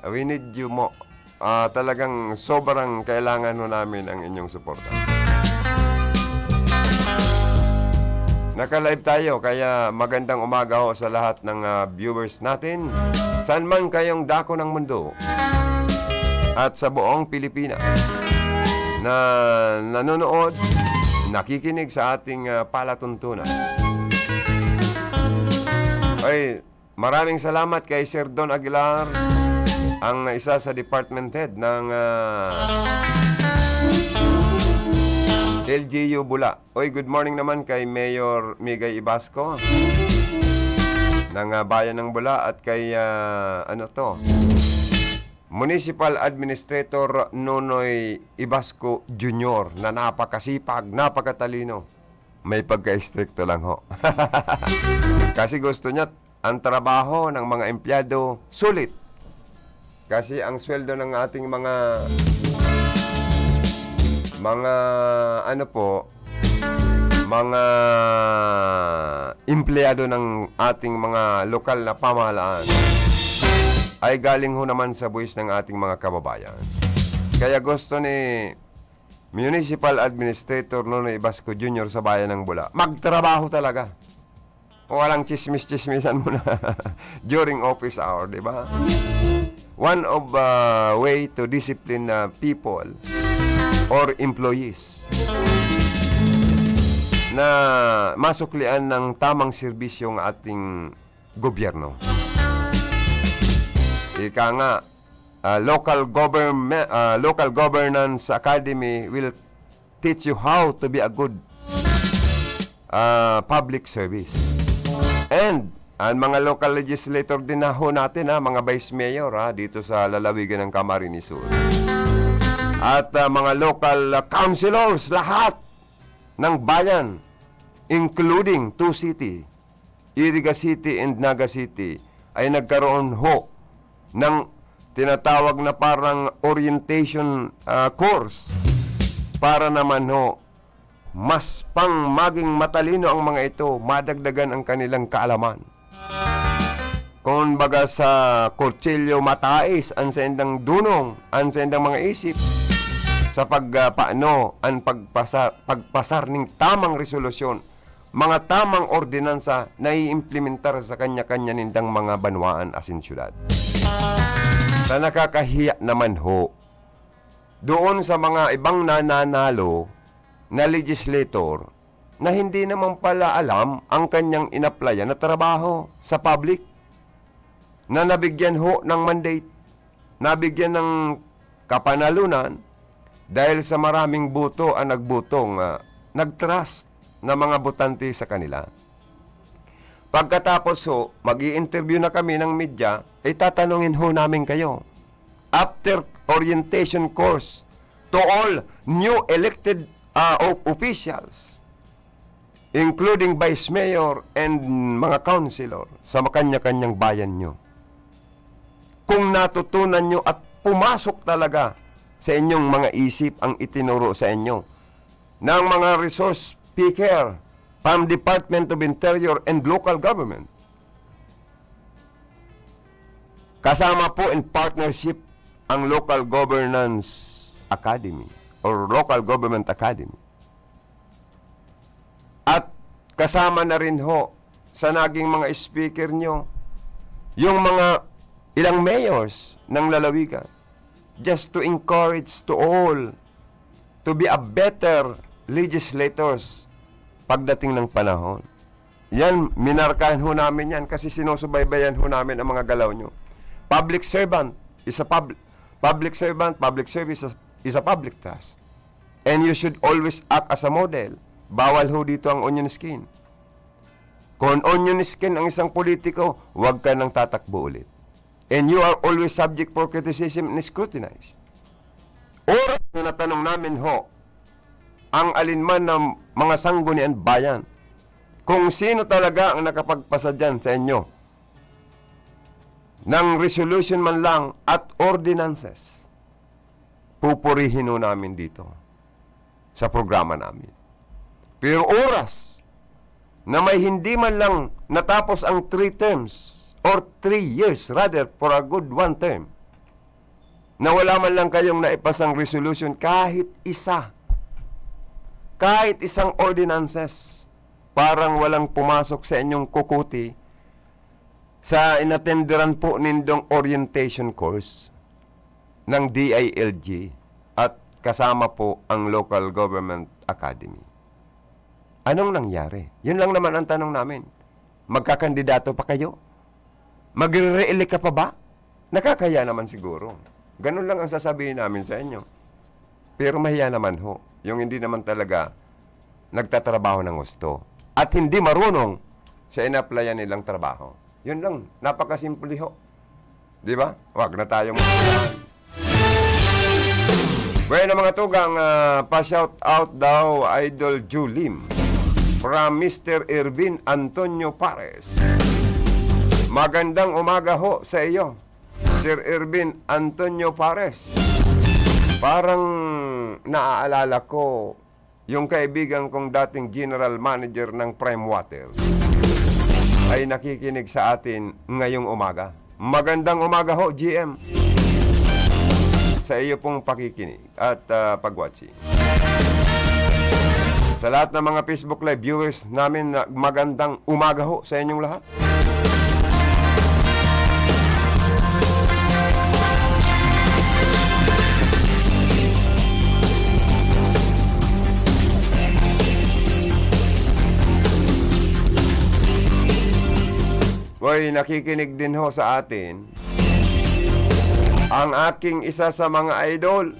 We need you mo. Ah, talagang sobrang kailangan ho namin ang inyong suporta. Naka-live tayo, kaya magandang umaga ho sa lahat ng, ah, viewers natin. Saan man kayong dako ng mundo at sa buong Pilipinas na nanonood, nakikinig sa ating, ah, palatuntunan. Ay, maraming salamat kay Sir Don Aguilar, ang isa sa department head ng, ah, L G U Bula. Oy, good morning naman kay Mayor Migay Ibasco ng, ah, Bayan ng Bula at kay, ah, ano to, Municipal Administrator Nonoy Ibasco Junior na napakasipag, napakatalino. May pagka-estrikto lang ho. Kasi gusto niya ang trabaho ng mga empleyado sulit. Kasi ang sweldo ng ating mga, mga, ano po, mga empleyado ng ating mga lokal na pamahalaan ay galing ho naman sa buwis ng ating mga kababayan. Kaya gusto ni Municipal Administrator Nonoy Ibasco Junior sa Bayan ng Bula, magtrabaho talaga. Walang chismis-chismisan muna during office hour, di ba? One of, ah, way to discipline, ah, people or employees na masuklian ng tamang serbisyo ang ating gobyerno. Ika nga, ah, local government, ah, local governance academy will teach you how to be a good, ah, public service. And ang mga local legislator din na ho natin, ha, mga vice mayor, ha, dito sa lalawigan ng Camarines Sur. At, ah, mga local, ah, councilors, lahat ng bayan, including two city, Iriga City and Naga City, ay nagkaroon ho ng tinatawag na parang orientation, ah, course para naman ho mas pang maging matalino ang mga ito, madagdagan ang kanilang kaalaman. Kumbaga sa kutsilyo matais ang saindang dunong, ang saindang mga isip sa pag, ah, paano ang pagpasa-, pagpasar ning tamang resolusyon, mga tamang ordinansa na iimplementar sa kanya-kanya nindang mga banwaan asin syudad. Sa nakakahiya naman ho, doon sa mga ibang nananalo na legislator na hindi naman pala alam ang kanyang inaplayan na trabaho sa public, na nabigyan ho ng mandate, nabigyan ng kapanalunan dahil sa maraming boto ang nagboto nga nag-trust na mga botante sa kanila. Pagkatapos ho, mag-i-interview na kami ng media, itatanungin ho namin kayo. After orientation course to all new elected, ah, of-, officials, including vice mayor and mga councilor sa makanya-kanyang bayan nyo. Kung natutunan nyo at pumasok talaga sa inyong mga isip ang itinuro sa inyo ng mga resource speaker from Department of Interior and Local Government, kasama po in partnership ang Local Governance Academy or Local Government Academy. At kasama na rin ho sa naging mga speaker nyo, yung mga ilang mayors ng lalawigan, just to encourage to all to be a better legislators pagdating ng panahon. Yan, minarkahan ho namin yan kasi sinusubaybayan ho namin ang mga galaw nyo. Public servant is a pub-, public servant, public service is a, is a public trust. And you should always act as a model. Bawal ho dito ang onion skin. Kung onion skin ang isang politiko, huwag ka nang tatakbo ulit. And you are always subject for criticism and scrutinized. Oras na natanong namin ho ang alinman ng mga sanggunian bayan, kung sino talaga ang nakapagpasa dyan sa inyo ng resolution man lang at ordinances, pupurihin ho namin dito sa programa namin. Pero oras na may hindi man lang natapos ang three terms or three years rather for a good one term, na wala man lang kayong naipasang resolution kahit isa, kahit isang ordinances, parang walang pumasok sa inyong kukuti sa inatenderan po nindong orientation course ng D I L G at kasama po ang Local Government Academy. Anong nangyari? Yun lang naman ang tanong namin. Magkakandidato pa kayo? Magre-re-elect ka pa ba? Nakakahiya naman siguro. Ganun lang ang sasabihin namin sa inyo. Pero mahiya naman ho, yung hindi naman talaga nagtatrabaho ng gusto at hindi marunong sa inaplayan nilang trabaho. Yun lang, napakasimple ho. Di ba? Wag na tayong Bueno, mga tugang, ah, pa-shout out daw, Idol Julim, from Mister Ervin Antonio Pares. Magandang umaga ho sa iyo, Sir Ervin Antonio Pares. Parang naaalala ko yung kaibigan kong dating general manager ng Prime Water ay nakikinig sa atin ngayong umaga. Magandang umaga ho, G M. Sa iyo pong pakikinig at, ah, pag-watching. Sa lahat ng mga Facebook Live viewers namin, na magandang umaga ho sa inyong lahat. Oy, nakikinig din ho sa atin ang aking isa sa mga idol,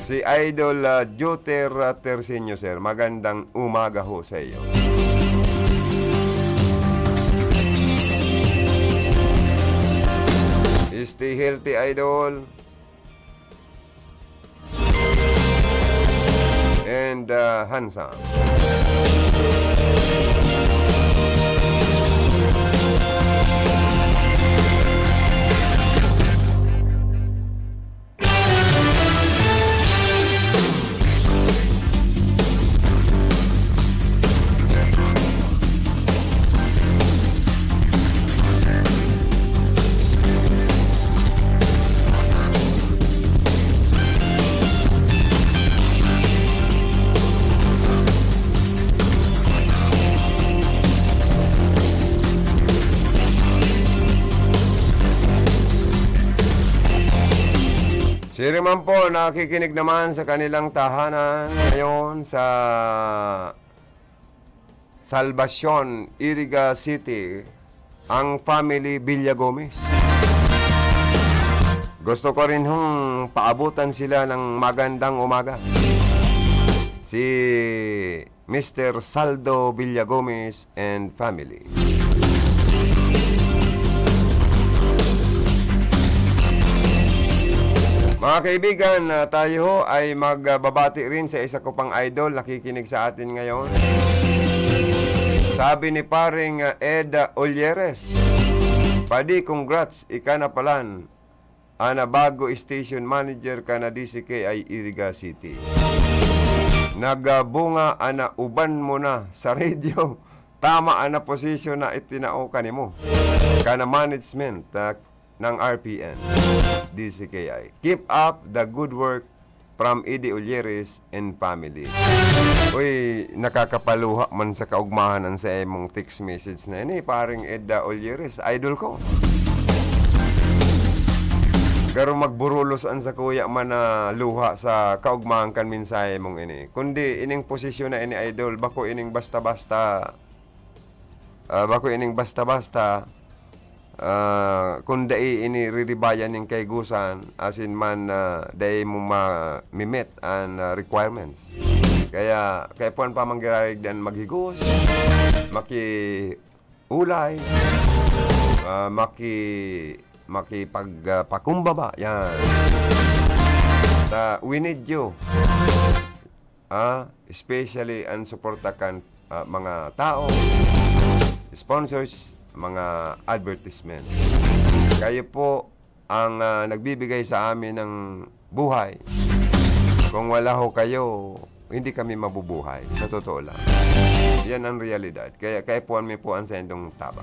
si Idol, ah, Juter, ah, Terceño, sir. Magandang umaga ho sa iyo. Stay healthy, idol. And, uh, handsome. Siring man po, nakikinig naman sa kanilang tahanan ngayon sa Salvacion, Iriga City, ang family Villagomez. Gusto ko rin hong paabutan sila ng magandang umaga. Si Mister Saldo Villagomez and family. Mga kaibigan, ah, tayo ho ay magbabati rin sa isa ko pang idol nakikinig sa atin ngayon. Sabi ni paring, ah, Ed, ah, Olyeres, "Padi, congrats, ika na palan ana bago station manager ka na D C K I Iriga City. Nagbunga ana uban mo na sa radio. Tama ana posisyon na itinao kanimo kana management, ah, ng R P N, D C K I. Keep up the good work from Eddie Ulyeres and family." Uy, nakakapaluha man sa kaugmahan an sa imong text message na ini, paring Edda Ulyeres, idol ko. Pero magburulos an sakuya man na luha sa kaugmahan kan mensahe mong ini. Kundi ining posisyon na ini, idol, bako ining basta-basta, ah, bako ining basta-basta, ah, kun dai ini riribayan nin kaigosan, asin man, ah, dai mo ma-, mi-meet an, ah, requirements. Kaya, kaipuhan pa man giraray diyan maghigos, makiulay, ah, maki-, makipag-, ah, pakumbaba. Yan. Ta-, we need you. Ah, especially an suporta kan, ah, mga tao, sponsors, mga advertisement. Kayo po ang, ah, nagbibigay sa amin ng buhay. Kung wala ho kayo, hindi kami mabubuhay, sa totoo lang. Yan ang realidad. Kaya kaipuhan mi po an saindong tabang.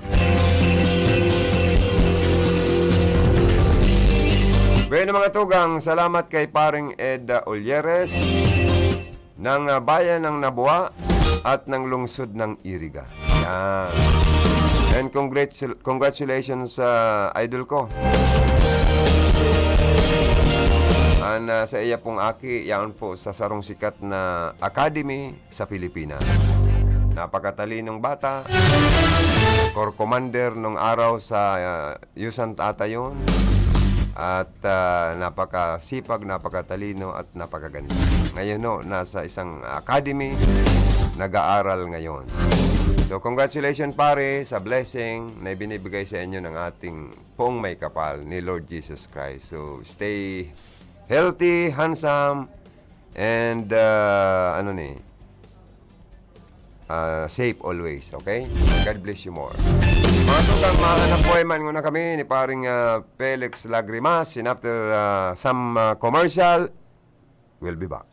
Bueno, mga tugang, salamat kay Paring Ed, ah, Olyeres ng, ah, bayan ng Nabua at ng lungsod ng Iriga. Yan. And congratul-, congratulations sa idol ko. An, ah, sa iya pong aki, yaon po sa sarong sikat na academy sa Pilipinas. Napakatalinong bata, corps commander nung araw sa, ah, Yusan ata yun. At, ah, napakasipag, napakatalino, at napakaganda. Ngayon, no, nasa isang academy, nag-aaral ngayon. So, congratulations, pare, sa blessing na ibinibigay sa inyo ng ating poong may kapal ni Lord Jesus Christ. So, stay healthy, handsome, and, ah, ano ni, ah, safe always, okay? God bless you more. Mga tugang, mga anak ko, man, nguna kami ni paring, ah, Felix Lagrimas. And after, ah, some, ah, commercial, we'll be back.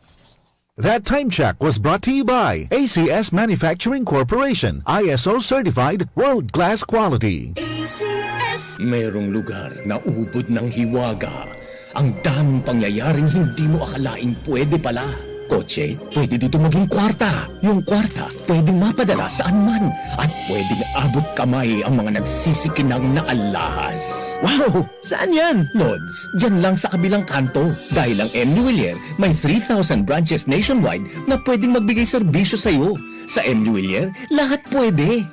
That time check was brought to you by A C S Manufacturing Corporation, I S O certified, world-class quality. A C S. Merong lugar na ubod ng hiwaga. Ang daming pangyayaring hindi mo akalaing pwede pala. Kotse, pwede dito maging kwarta. Yung kwarta, pwedeng mapadala saan man. At pwedeng abot kamay ang mga nagsisikinang na alahas. Wow! Saan yan? Lods, dyan lang sa kabilang kanto. Dahil ang M Willier may three thousand branches nationwide na pwedeng magbigay serbisyo sa'yo. Sa M Willier, lahat pwede.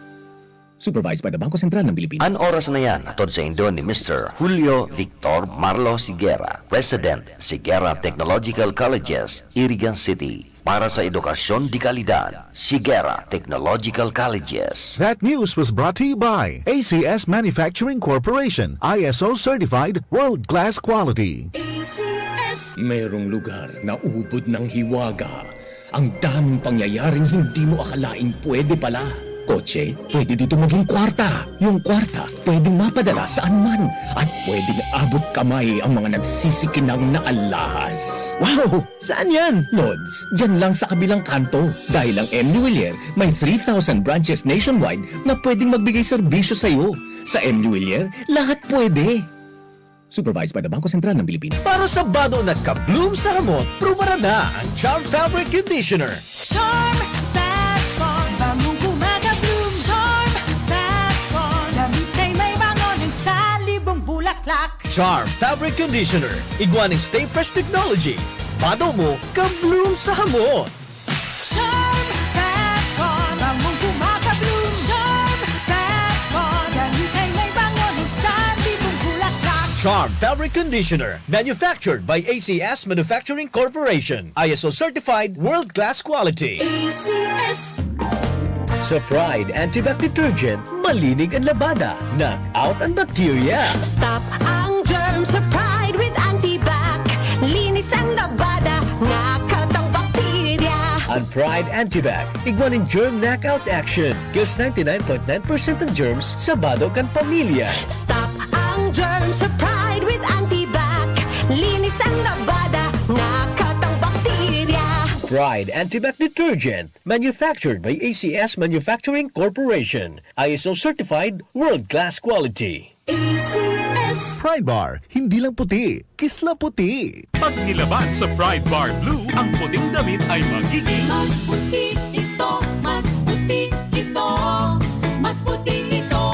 Supervised by the Bangko Sentral ng Pilipinas. An oras na yan, hatod saindo ni Mister Julio Victor Marlo Sigera, President, Sigera Technological Colleges, Irigan City. Para sa edukasyon de kalidad, Sigera Technological Colleges. That news was brought to you by A C S Manufacturing Corporation, I S O certified, world-class quality. A C S. Merong lugar na ubod ng hiwaga. Ang daming pangyayaring hindi mo akalaing pwede pala. Kotse, pwede dito maging kwarta. Yung kwarta, pwedeng mapadala saan man. At pwedeng abot kamay ang mga nagsisikinang na alahas. Wow! Saan yan? Lods, dyan lang sa kabilang kanto. Dahil ang M. Newilier may three thousand branches nationwide na pwedeng magbigay serbisyo sa'yo. Sa M. Newilier, lahat pwede. Supervised by the Bangko Sentral ng Pilipinas. Para sa bado na ka-bloom sa hamot, prubaran na ang Charm Fabric Conditioner. Charm Fat Ball, bangong kumaga-bloom. Charm Fat Ball, damit kay may bango ng salibong bulaklak. Charm Fabric Conditioner, igwa ning Stay Fresh Technology. Bado mo, ka-bloom sa hamot. Charm Fat Ball, bangong kumaga-bloom. Charm Fat Ball, damit kay may bango ng salibong bulaklak. Charm Fabric Conditioner, manufactured by A C S Manufacturing Corporation. I S O certified, world-class quality. A C S. Sa Pride Antibac Detergent, malinig ang labada, knock out ang bakterya. Stop ang germ sa Pride with Antibac. Linis ang labada, knock out ang bakterya. Ang Pride Antibac, igwa nin germ knockout action. Kills ninety-nine point nine percent ng germs sa bado kan pamilya. Stop ang germ sa Pride with Antibac. Linis ang labada, knock out ang bakterya. Pride Antibac Detergent, manufactured by A C S Manufacturing Corporation, I S O certified, world-class quality. A C S. Pride Bar, hindi lang puti, kisla puti. Pag nilaban sa Pride Bar Blue, ang puting damit ay magiging Mas puti ito, mas puti ito, mas puti ito.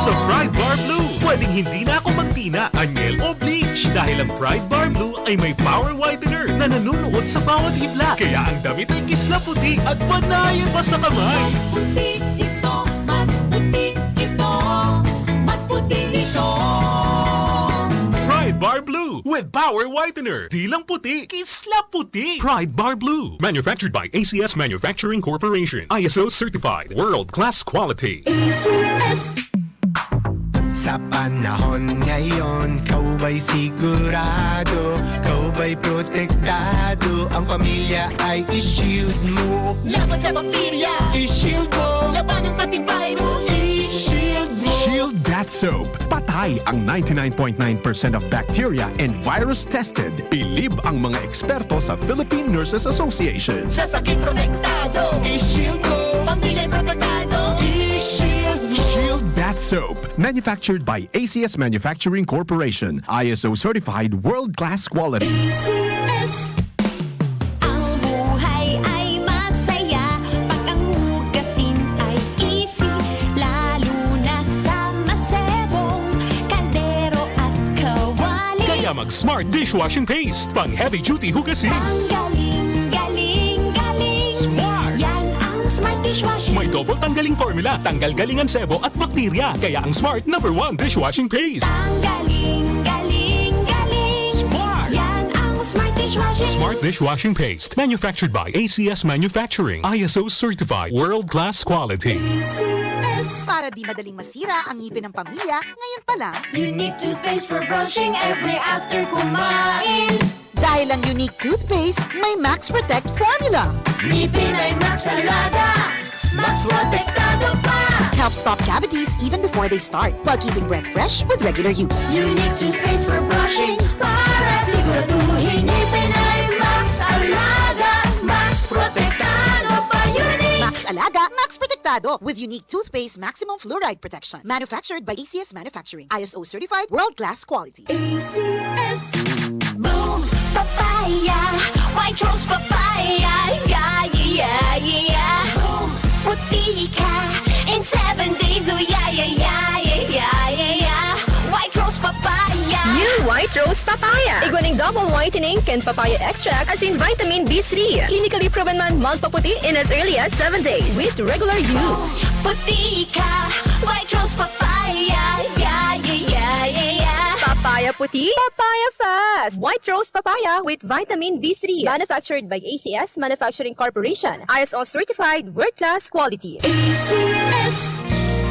Sa Pride Bar Blue, pwedeng hindi na ako magtina, anyel o bleach dahil ang Pride Bar Blue ay may power whitener na nanunuot sa bawat hibla. Kaya ang damit ay kisla puti at panayan pa sa kamay. Mas puti ito, mas puti ito, mas puti ito. Pride Bar Blue with power whitener. Di lang puti, kisla puti. Pride Bar Blue. Manufactured by A C S Manufacturing Corporation. I S O certified. World class quality. A C S. Sa panahon ngayon, ikaw ba'y sigurado? Ikaw ba'y protektado? Ang pamilya ay i-shield mo. Laban sa bakterya, I-shield mo. Labanan pati virus. I-shield mo. Shield Bath Soap. Patay ang ninety-nine point nine percent of bacteria and virus tested. Bilib ang mga eksperto sa Philippine Nurses Association. Sa sakit protektado. I-shield mo. Pamilya protektado. I-shield mo. Shield Bath Soap. Manufactured by A C S Manufacturing Corporation. I S O certified world-class quality. A C S. Ang buhay ay masaya pag ang hugasin ay easy, lalo na sa masebong kaldero at kawali. Kaya mag Smart Dishwashing Paste. Pang heavy duty hugasin. Ang galing, galing, galing. Smart! Yan ang Smart Dishwashing. May double tanggaling formula. Tanggal galing ang sebo at bakterya. Kaya ang Smart number one dishwashing paste. Ang galing, galing, galing. Smart! Yan ang Smart Dishwashing. Smart dishwashing paste. Manufactured by A C S Manufacturing. I S O certified. World class quality. Para di madaling masira ang ngipin ng pamilya, ngayon pa lang. Unique toothpaste for brushing every after kumain. Dahil ang Unique Toothpaste may Max Protect Formula. Ngipin ay Max Alaga. Max Protektado pa. Helps stop cavities even before they start, while keeping breath fresh with regular use. Unique toothpaste for brushing para siguraduhin ngipin ay Max Alaga. Max Protektado pa, Unique. Max Alaga, Max Protektado with Unique Toothpaste Maximum Fluoride Protection. Manufactured by A C S Manufacturing. I S O certified, world-class quality. A C S. Boom Papaya, White Rose Papaya, yeah, yeah, yeah, yeah. Boom, puti ka in seven days, oh yeah, yeah, yeah, yeah, yeah, yeah, yeah. White Rose Papaya. New White White Rose Papaya. Igwa nin double whitening kan papaya extract asin vitamin B three. Clinically proven man magpaputi in as early as seven days with regular use. Puti ka, White Rose Papaya. Yeah, yeah, yeah, yeah, yeah. Papaya puti, papaya fast. White Rose Papaya with vitamin B three. Manufactured by A C S Manufacturing Corporation. I S O certified, world-class quality. A C S.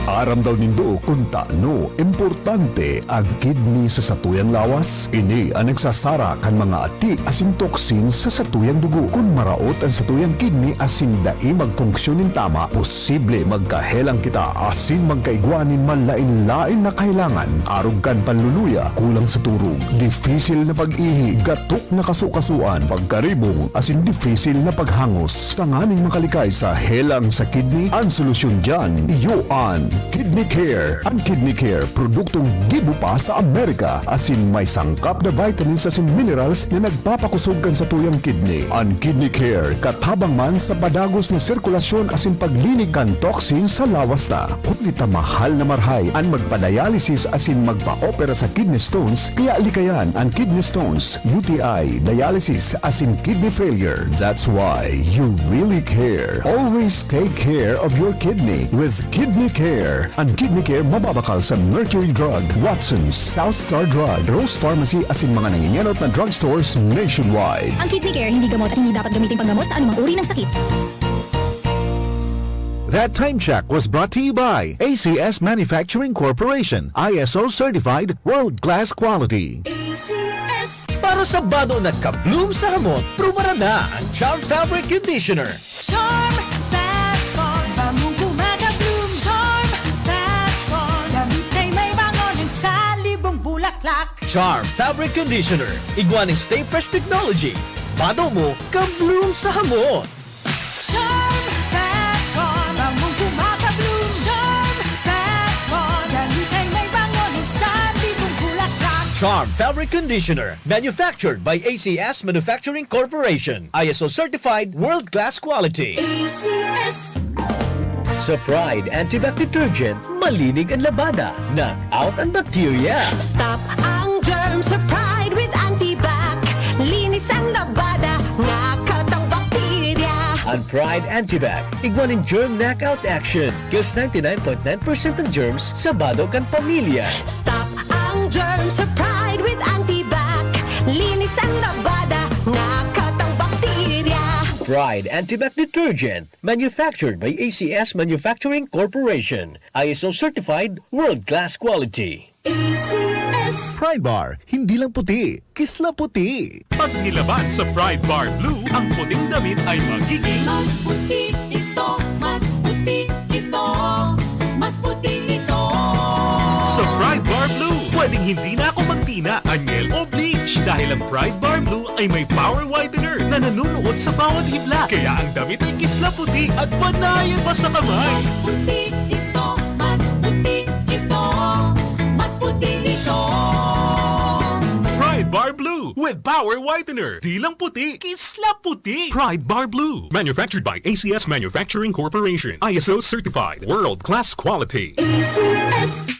Aram daw nindo kun tano importante an kidney sa satuyang lawas? Ini an nagsasara kan mga ati asin toxins sa satuyang dugo. Kun maraot an satuyang kidney asin dai magfunksyon nin tama, posible magkahelang kita asin magkaigwa nin manlaen-laen na kahelangan, arog kan panluluya, kulang sa turog, difisil na pag-ihi, gatok na kasukasuan, pagkaribong, asin difisil na paghangos. Tanganing makalikay sa helang sa kidney, an solusyon diyan, iyo an Kidney Care. An Kidney Care, produktong gibo pa sa Amerika, asin may sangkap na vitamins asin minerals na nagpapakusog kan satuyang kidney. An Kidney Care, katabang man sa padagos na sirkulasyon asin paglinig kan toxin sa lawas ta. Huli ta mahal na marahay an magpa-dialysis asin magpa-opera sa kidney stones, kaya likayan an kidney stones, U T I, dialysis, asin kidney failure. That's why you really care. Always take care of your kidney with Kidney Care. An Kidney Care mababakal sa Mercury Drug, Watsons, South Star Drug, Rose Pharmacy asin mga nangingenot na drugstores nationwide. Ang Kidney Care hindi gamot at hindi dapat gamitin panggamot sa anumang uri ng sakit. That time check was brought to you by A C S Manufacturing Corporation, I S O certified, world-class quality. A C S. Para sa bado na ka-bloom sa hamot, prubaran na ang Charm Fabric Conditioner. Charm Fat Con, bangong kumaka-bloom. Charm Fat Con, damit ay may bango ng salibong bulaklak. Charm Fabric Conditioner, igwa nin Stay Fresh Technology. Bado mo, ka-bloom sa hamot. Charm Fat Con, bangong kumaka-bloom. Charm Fat Con, damit ay may bango ng salibong bulaklak. Charm Fabric Conditioner, manufactured by A C S Manufacturing Corporation, I S O certified, world-class quality. A C S. Sa Pride Antibac Detergent, malinig an labada, knock out an bakterya. Stop ang germs sa Pride with Antibac. Linis ang labada, knock out ang bakterya. An Pride Antibac, igwa nin germ knockout action. Kills ninety-nine point nine percent ng germs sa bado kan pamilya. Stop ang germs sa Pride with Antibac. Linis ang labada, knock out ang bakterya. Pride Antibac Detergent, manufactured by A C S Manufacturing Corporation. I S O certified, world-class quality. A C S. Pride Bar, hindi lang puti, kisla puti. Pag nilaban sa Pride Bar Blue, ang puting damit ay magiging mas puti ito, mas puti ito, mas puti ito. Sa Pride Bar Blue, pwedeng hindi na ako magtina, anyel o bleach dahil ang Pride Bar Blue ay may power whitener na nanunuot sa bawat hibla. Kaya ang damit ay kisla puti at panayan pa sa kamay. Mas puti ito, mas puti ito, mas puti ito. Pride Bar Blue with Power Whitener. Di lang puti, kisla puti. Pride Bar Blue. Manufactured by A C S Manufacturing Corporation. I S O certified. World class quality. A C S.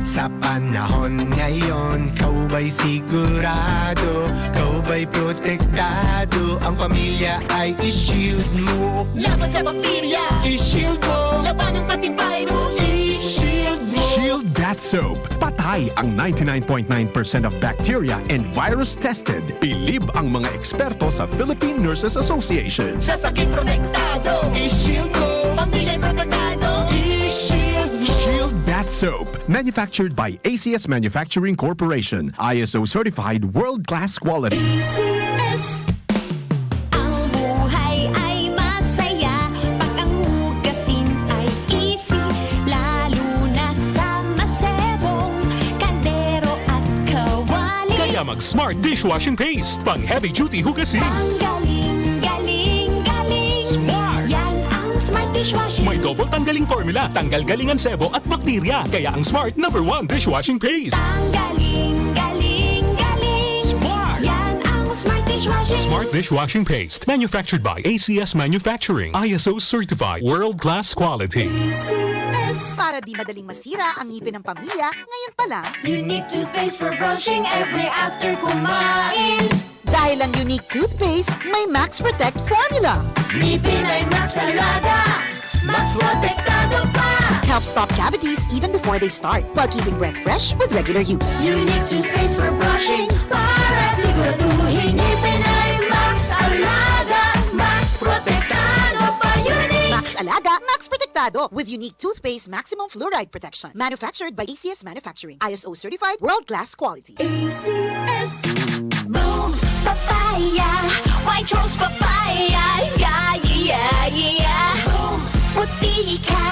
Sa panahon ngayon, ikaw ba'y sigurado? Ikaw ba'y protektado? Ang pamilya ay i-shield mo. Laban sa bakterya, i-shield mo. Labanan pati virus, i-shield mo. Shield Bath Soap. Patay ang ninety-nine point nine percent of bacteria and virus tested. Bilib ang mga eksperto sa Philippine Nurses Association. Sa sakit protektado, i-shield mo. Pamilya protektado, i-shield mo. Shield Bath Soap. Manufactured by A C S Manufacturing Corporation. I S O certified world-class quality. A C S. Ang buhay ay masaya pag ang hugasin ay easy, lalo na sa masebong kaldero at kawali. Kaya mag Smart Dishwashing Paste, pang heavy duty hugasin. Ang galing, galing, galing. Smart! Yan ang Smart Dishwashing. May double tanggaling formula, tanggal galing ang sebo at bakterya. Kaya ang Smart number one dishwashing paste. Ang galing, galing, galing. Smart! Yan ang Smart Dishwashing. Smart dishwashing paste, manufactured by A C S Manufacturing, I S O certified, world-class quality. Para di madaling masira ang ngipin ng pamilya, ngayon pa lang. Unique toothpaste for brushing every after kumain. Dahil ang Unique Toothpaste may Max Protect Formula. Ngipin ay Max Alaga, Max Protektado pa. Helps stop cavities even before they start, while keeping breath fresh with regular use. Unique toothpaste for brushing, para siguraduhin ngipin ay Max Alaga, Max Protektado pa. Unique! Max Alaga, Max Protektado, with Unique Toothpaste Maximum Fluoride Protection. Manufactured by A C S Manufacturing. I S O certified, world-class quality. A C S. Boom Papaya, White Rose Papaya, yeah, yeah, yeah, yeah. Boom, puti ka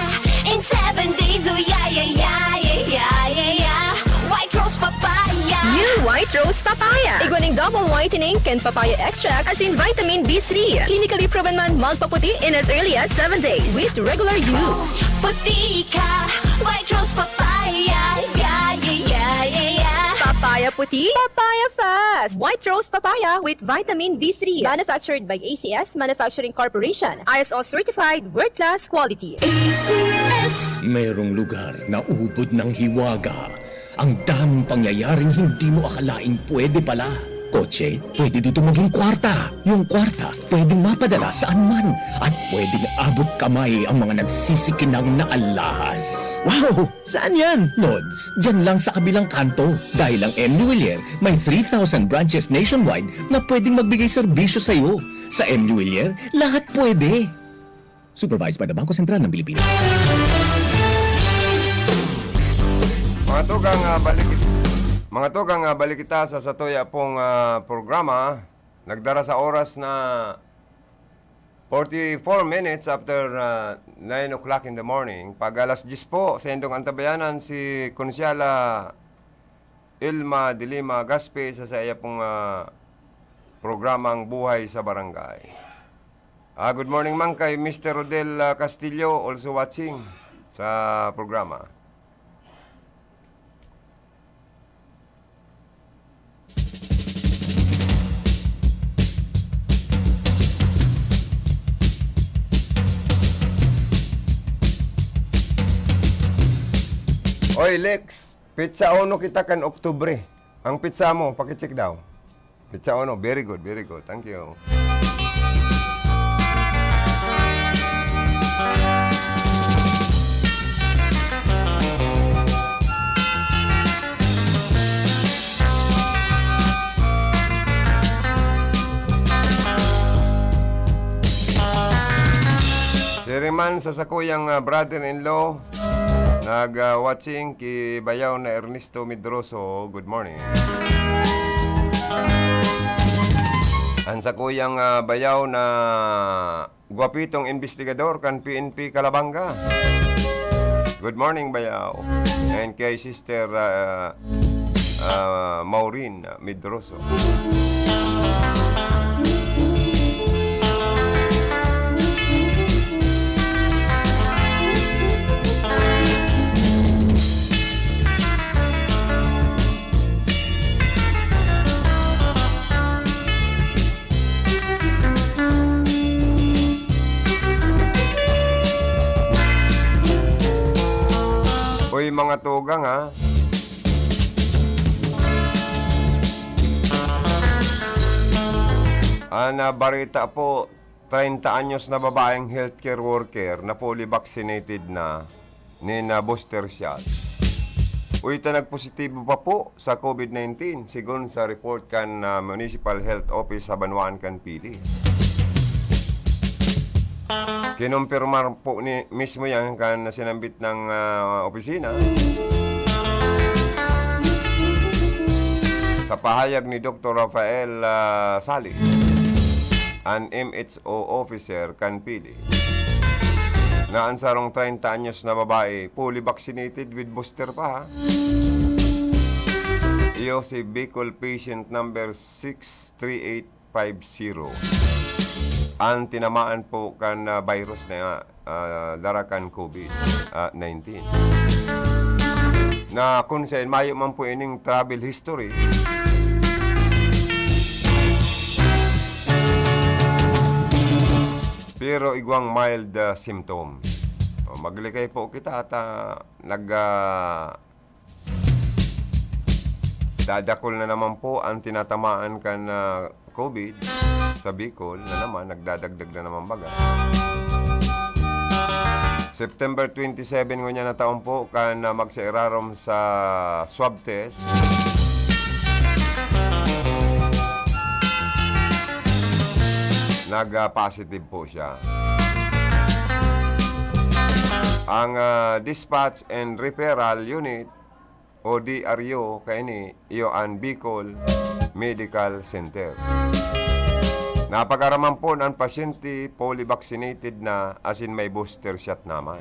in seven days, oh yeah, yeah, yeah, yeah, yeah, yeah, yeah. White Rose Papaya. New White Rose Papaya. Igwa ning double whitening kan papaya extract asin vitamin B three. Clinically proven man magpaputi in as early as seven days with regular use. Puti ka, White Rose Papaya, yeah, yeah, yeah, yeah, yeah. Papaya puti, papaya fast. White Rose Papaya with vitamin B three. Manufactured by A C S Manufacturing Corporation. I S O certified, world-class quality. A C S. Merong lugar na ubod ng hiwaga. Ang daming pangyayaring hindi mo akalaing pwede pala. Kotse, pwede dito maging kwarta. Yung kwarta, pwedeng mapadala saan man. At pwedeng abot kamay ang mga nagsisikinang na alahas. Wow! Saan yan? Lods, dyan lang sa kabilang kanto. Dahil ang M Willier may three thousand branches nationwide na pwedeng magbigay serbisyo sa'yo. Sa M Willier, lahat pwede. Supervised by the Bangko Sentral ng Pilipinas. Mga tugang, ah, balik, mga tugang, ah, balik kita sa satuya pong, ah, programa. Nagdara sa oras na forty-four minutes after, ah, nine o'clock in the morning. Pag alas diyes po, sa indong antabayanan si Konsyala Ilma de Lima Gaspi sa, sa iya pong, ah, programang Buhay sa Barangay. Ah, good morning man kay Mister Rodel, ah, Castillo, also watching sa programa. Oy, Lex, petsa uno kita kan Oktubre. Ang petsa mo, pakicheck daw. Petsa uno, very good, very good. Thank you. Diri man sa sakuyang, ah, brother-in-law, nag, ah, watching ki Bayaw na Ernesto Medroso. Good morning. An sakuyang, ah, bayaw na gwapitong investigador kan P N P Calabanga. Good morning, bayaw. And kay Sister, ah, ah, Maureen Medroso. Uy, mga tugang, ha? An, ah, bareta po, treinta anyos na babaeng healthcare worker na fully vaccinated na nin, ah, booster shot. Uy, ta nagpositibo pa po sa COVID nineteen, sigon sa report kan, ah, Municipal Health Office sa banwaan kan Pili. Kinumpirmar po ni, mismo yan kan sinambit ng, ah, opisina. Sa pahayag ni Doktor Rafael, ah, Sali, an M H O officer kan Pili, na an sarong treinta anyos na babae, fully vaccinated with booster pa, ha? Iyo si Bicol patient number six three eight five zero. An tinamaan po kan, ah, virus na, ah, dara kan COVID, ah, nineteen. Na kung sa mayo man po ining travel history, pero igwang mild, ah, symptom. O, maglikay po kita at, ah, nag, ah, dadakol na naman po ang tinatamaan kan, ah, COVID sa Bicol na naman, nagdadagdag na naman baga. September twenty-seven ngunyan na taon po kan, ah, magsairarom sa swab test. Nag, ah, positive po siya. Ang, ah, Dispatch and Referral Unit o D R U kaini, iyo an Bicol Medical Center. Napag-araman po na an pasyente fully vaccinated na, asin may booster shot naman.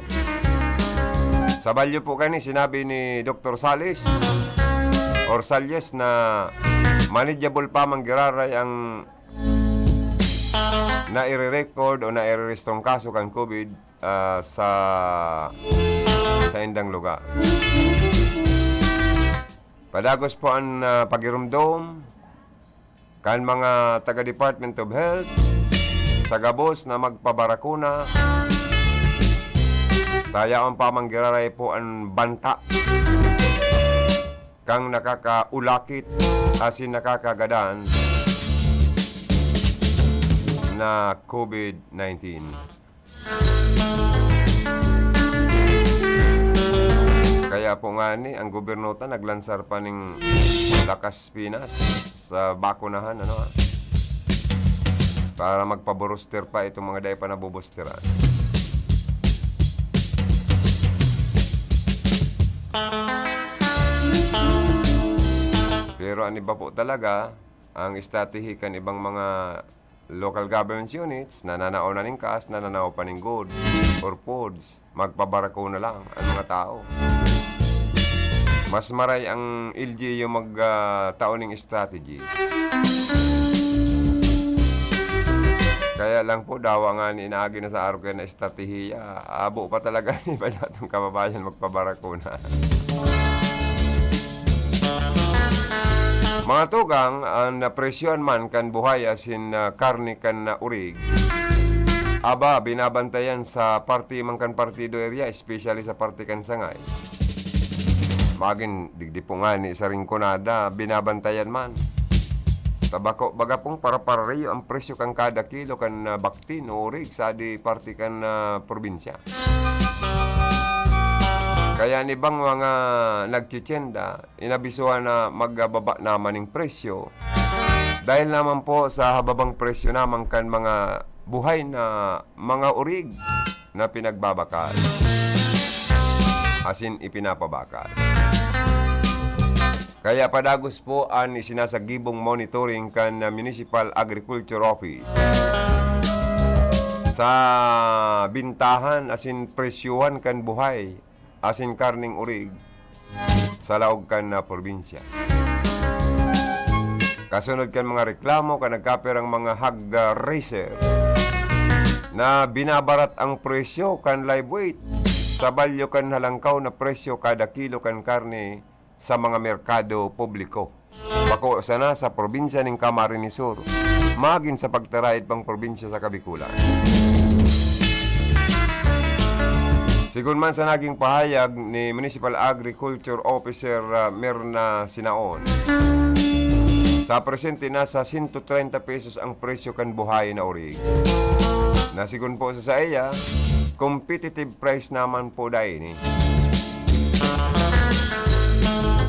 Sa balyo po kaini, sinabi ni Doktor Salis or Salles na manageable pa man giraray ang naire-record o nairerehistro ang kaso kan COVID, ah, sa saindang lugar. Padagos po an, ah, pagiromdom kan mga taga Department of Health sa gabos na magpabarakuna. Tayaon pa man giraray po an banta kan nakakaulakit asin nakakagadan na COVID nineteen. Kaya po ngani, ang gobyerno ta naglansar pa ning Lakas Pinas sa bakunahan, ano, ah, para magpa-booster pa itong mga dai pa nabobosteran. Pero an iba po talaga, ang estratehi kan ibang mga local government units, nananao na nin cash, nananao pa nin goods or foods, magpabarako na lang ang mga tao. Mas maray ang L G U mag, ah, tao ning strategy. Kaya lang po, dawa nga ni inaagi na sa arog kaya na estratehiya, abo pa talaga ni iba natong kababayan magpabarako na. Mga tugang, an presyohan man kan buhay asin, ah, karne kan, ah, urig, aba, binabantayan sa parte man kan partido area, especially sa parte kan sangay. Magin digdi po ngani sa Rinconada, binabantayan man. Ta bako, baga pong para-pareho ang presyo kan kada kilo kan, ah, baktin o urig sa adi parte kan, ah, probinsya. Kaya an ibang mga nagtitienda, inabisuhan na magbaba naman ning presyo. Dahil naman po sa hababang presyo naman kan mga buhay na mga urig na pinagbabakal, asin ipinapabakal. Kaya padagos po an isinasagibong monitoring kan Municipal Agriculture Office sa bintahan asin presyohan kan buhay asin karneng urig sa laog kan, ah, probinsya. Kasunod kan mga reklamo kan nagkapirang mga hog, ah, raiser na binabarat ang presyo kan live weight sa balyo kan halangkaw na presyo kada kilo kan karne sa mga merkado publiko. Bako sana sa probinsya nin Camarines Sur, magin sa pagtaraid pang probinsya sa Kabikulan. Sigon man sa naging pahayag ni Municipal Agriculture Officer, ah, Mirna Sinaon, sa presente nasa sento treinta pesos ang presyo kan buhay na urig. Na sigon po sa saiya, competitive price naman po dai ini.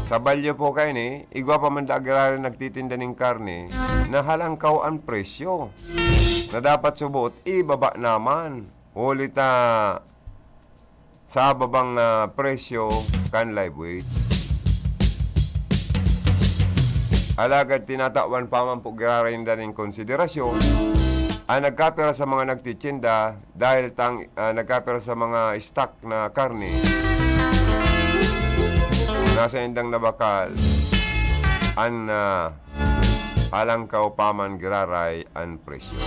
Sa balyo po kaini, igwa pa man da giraray nagtitinda nin karne na halangkaw an presyo, na dapat subot ibaba naman, huli ta sa babang, ah, presyo kan live weight. Alagad tinatawan pa man po giraray ninda nin konsiderasyon an nagkapira sa mga nagtitinda dahil tang, ah, nagkapira sa mga stock na karne na saindang nabakal an, ah, halangkaw pa man giraray an presyo.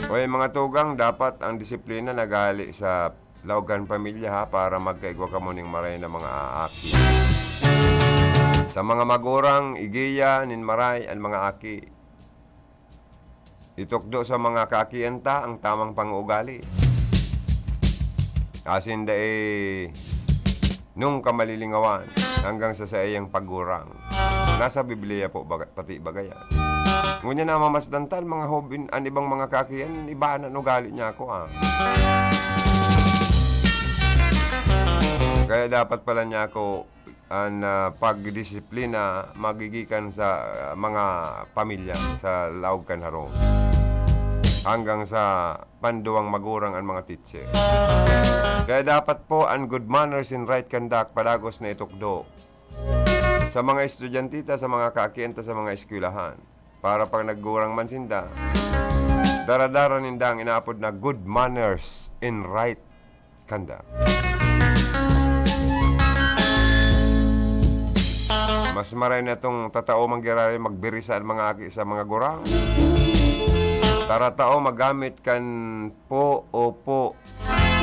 Oy, Mga tugang, dapat ang disiplina naghale sa laog kan pamilya, ha, para magkaigwa kamo ning maray na mga aaki. Sa mga magurang, igiya nin maray an mga aki. Itukdo sa mga kaakian ta ang tamang pang-uugali. Asin dai nung kamalilingawan hanggang sa saiyang paggurang. Nasa Biblia po baga-, pati baga yan. Ngunyan na mamasdan ta, mga hobin, an ibang mga kaakian, iba na an ugali niya ako, ah. Kaya dapat pala niya ako, an, ah, pagdisiplina magigikan sa, ah, mga pamilya, sa laog kan harong. Hanggang sa panduwang magurang an mga teacher. Kaya dapat po an good manners and right conduct padagos na itukdo sa mga estudyante ta, sa mga kaakian ta, sa mga eskwelahan. Para pag naggurang man sinda, dara-dara ninda ang inaapod na good manners and right conduct. Mas maray na itong tatao man giraray magbirisa an mga aki sa mga gurang. Taratao magamit kan po, opo.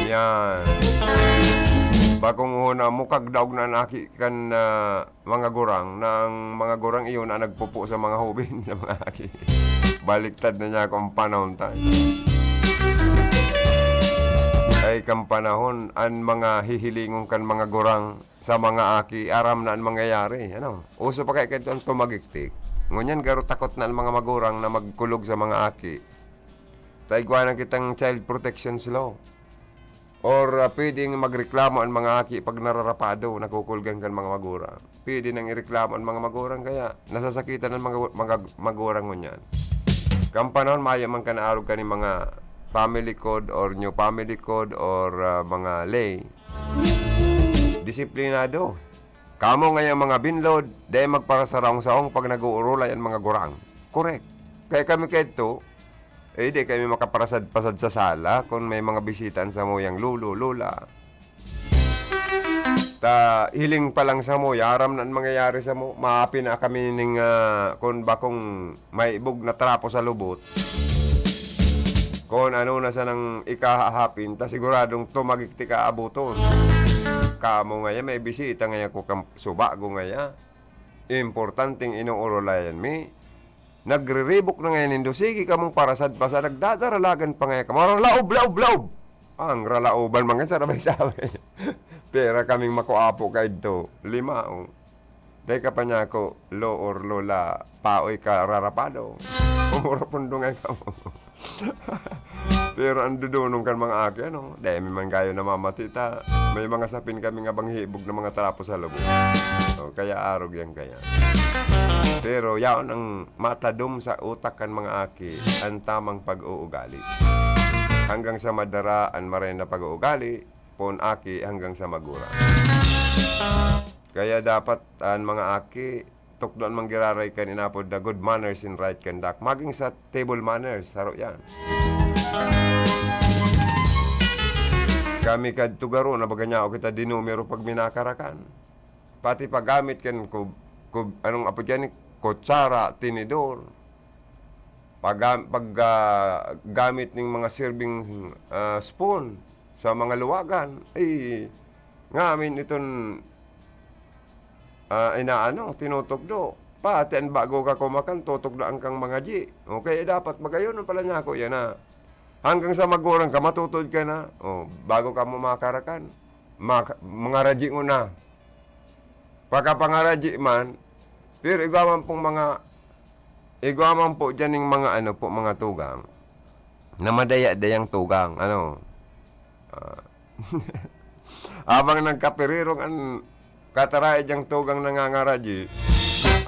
Yan. Bakong una, mukag daog na an aki kan, ah, mga gurang, na ang mga gurang iyon ang nagpupo sa mga hobin, sa mga aki. Baliktad na niya akong panahon tayo. Ay, kan panahon, an mga hihilingon kan mga gurang sa mga aki, aram na an mangyayari. Ano? Uso pa kaya kadto an tumagiktik. Ngunyan, garo takot na an mga magurang na magkulog sa mga aki. Ta igwa na kitang child protections law. Or, ah, pwedeng magreklamo an mga aki pag nararapado, nakukulgan kan mga magurang. Pwede nang ireklamo an mga magurang, kaya nasasakitan an mga, mga magurang ngunyan. Kan panahon, mayo man kan arog kan mga family code or new family code or, ah, mga lay. Disiplinado. Kamo ngayang mga binlod, dai magparasarong-sarong pag nag-uurulay an mga gurang. Korek. Kaya kami kadto, eh, di kami makaparasad-pasad sa sala kun may mga bisita an samuyang lolo, lola. Ta, hiling pa lang samo, aram na an mangyayari samo, maapi na kami ning, ah, kun bakong maibog na trapo sa lubot. Kun ano na sanang ikahahapin, ta siguradong tumagiktik aaboton. Kamo ngaya, may bisita ngaya ko kan subago ngaya. Importanteng inuurulayan mi. Nagriribok na ngayon nindo, sige kamong parasad-pasad, nagdadaralagan pa ngayon kamo. Ralaob, laob, laob! Ang ralaoban man ngayon, sarabay-sabay. Pera kaming makuapo kaidto. Lima, oh. Dai ka pa niya ako, lo or lola, paoy ka rarapado. Umurapundong ay kamo. Pero ang dudunong kan mga aki, ano, dai mi man kayo namamati ta. May mga sapin kami nga bang hibog na mga trapo sa lubot. O, kaya arog yan kaya. Pero yaon ang matadom sa utak kan mga aki, an tamang pag-uugali. Hanggang sa madara an maray na pag-uugali, pon aki hanggang sa magurang. Kaya dapat an mga aki, tukdoan man giraray kan inapod na good manners and right conduct. Maging sa table manners, saro yan. Kami kadto garo na baga niya o kita dinumero pag minakarakan. Pati paggamit kan kub-, kub-, anong apod yan? Kutsara, tinidor. Pag, pag, ah, gamit ning mga serving, ah, spoon sa mga luwagan, ay, ngamin iton, ah, inaano, tinutukdo. Pati an bago ka kumakan, tutukdoan kang mga ji. Okay, dapat magayon pala niya ako yan, ah. Hanggang sa magurang ka, matutod ka na. Oh, bago ka mo makarakan, maka-, mga raji mo na. Pagkapangaradji man, pero igwa man pong mga, igwa man po diyan ning mga ano po, mga tugang, na madaya-dayang tugang, ano. Ah. Habang nagkapirirong an kataray diyang tugang nangangaradji,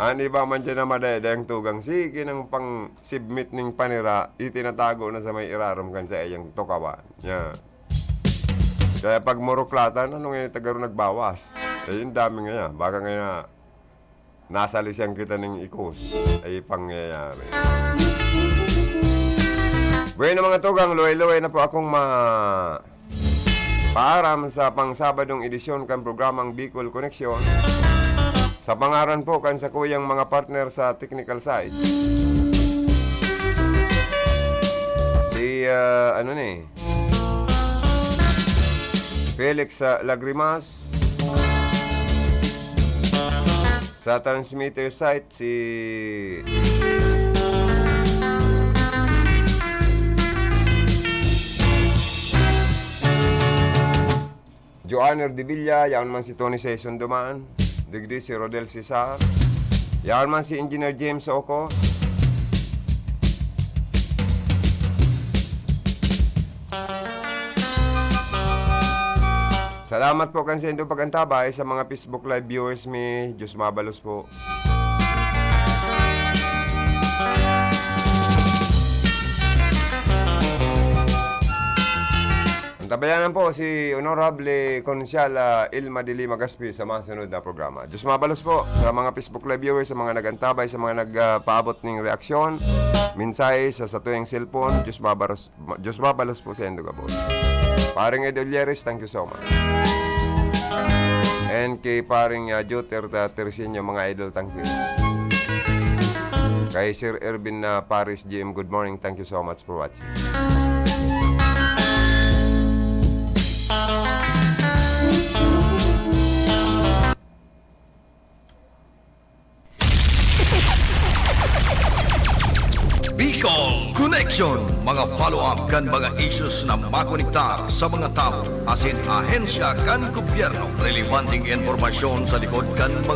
an iba man diyan na madaya-dayang tugang, sige nang pang-submit ning panira, itinatago na sa may irarom kan sa iyang tukawan. Yan. Kaya pag muruklatan, ano ngayon, tagaro nagbawas? Eh, yung dami nga yan. Baka nga na, nasalisan kita ning ikos. Ay, pangyayari. Bueno, mga tugang, luway-luway na po akong ma-, paaram sa pang-Sabadong edisyon kan programang Bicol Connection. Sa pangaran po kan sakuyang mga partner sa technical side, si, ah, ano na eh, Felix, ah, Lagrimas. Sa transmitter site, si Joanner de Villa, yaon man si Tony Season Duman, digdi si Rodel Cesar, yaon man si Engineer James Oco. Salamat po kan saindong pag-antabay sa mga Facebook Live viewers mi. Diyos mabalos po. Antabayanan po si Honorable Konsehal, ah, Ilma de Lima Gaspi sa masunod na programa. Diyos mabalos po sa mga Facebook Live viewers, sa mga nag-antabay, sa mga nag, ah, paabot ning reaksyon, mensahe sa satuyang cellphone. Diyos mabalos, ma-, Diyos mabalos po sa indo gabos. Paring Ed Olieres, thank you so much. And kay Paring, ah, Joter, ah, Terciño, mga idol, thank you. Kay Sir Ervin, ah, Paris G M, good morning. Thank you so much for watching. Bicol Connection, mga follow-up kan mga issues na makonektar sa mga tawo asin ahensya kan gobyerno, relebanteng impormasyon sa likod kan mga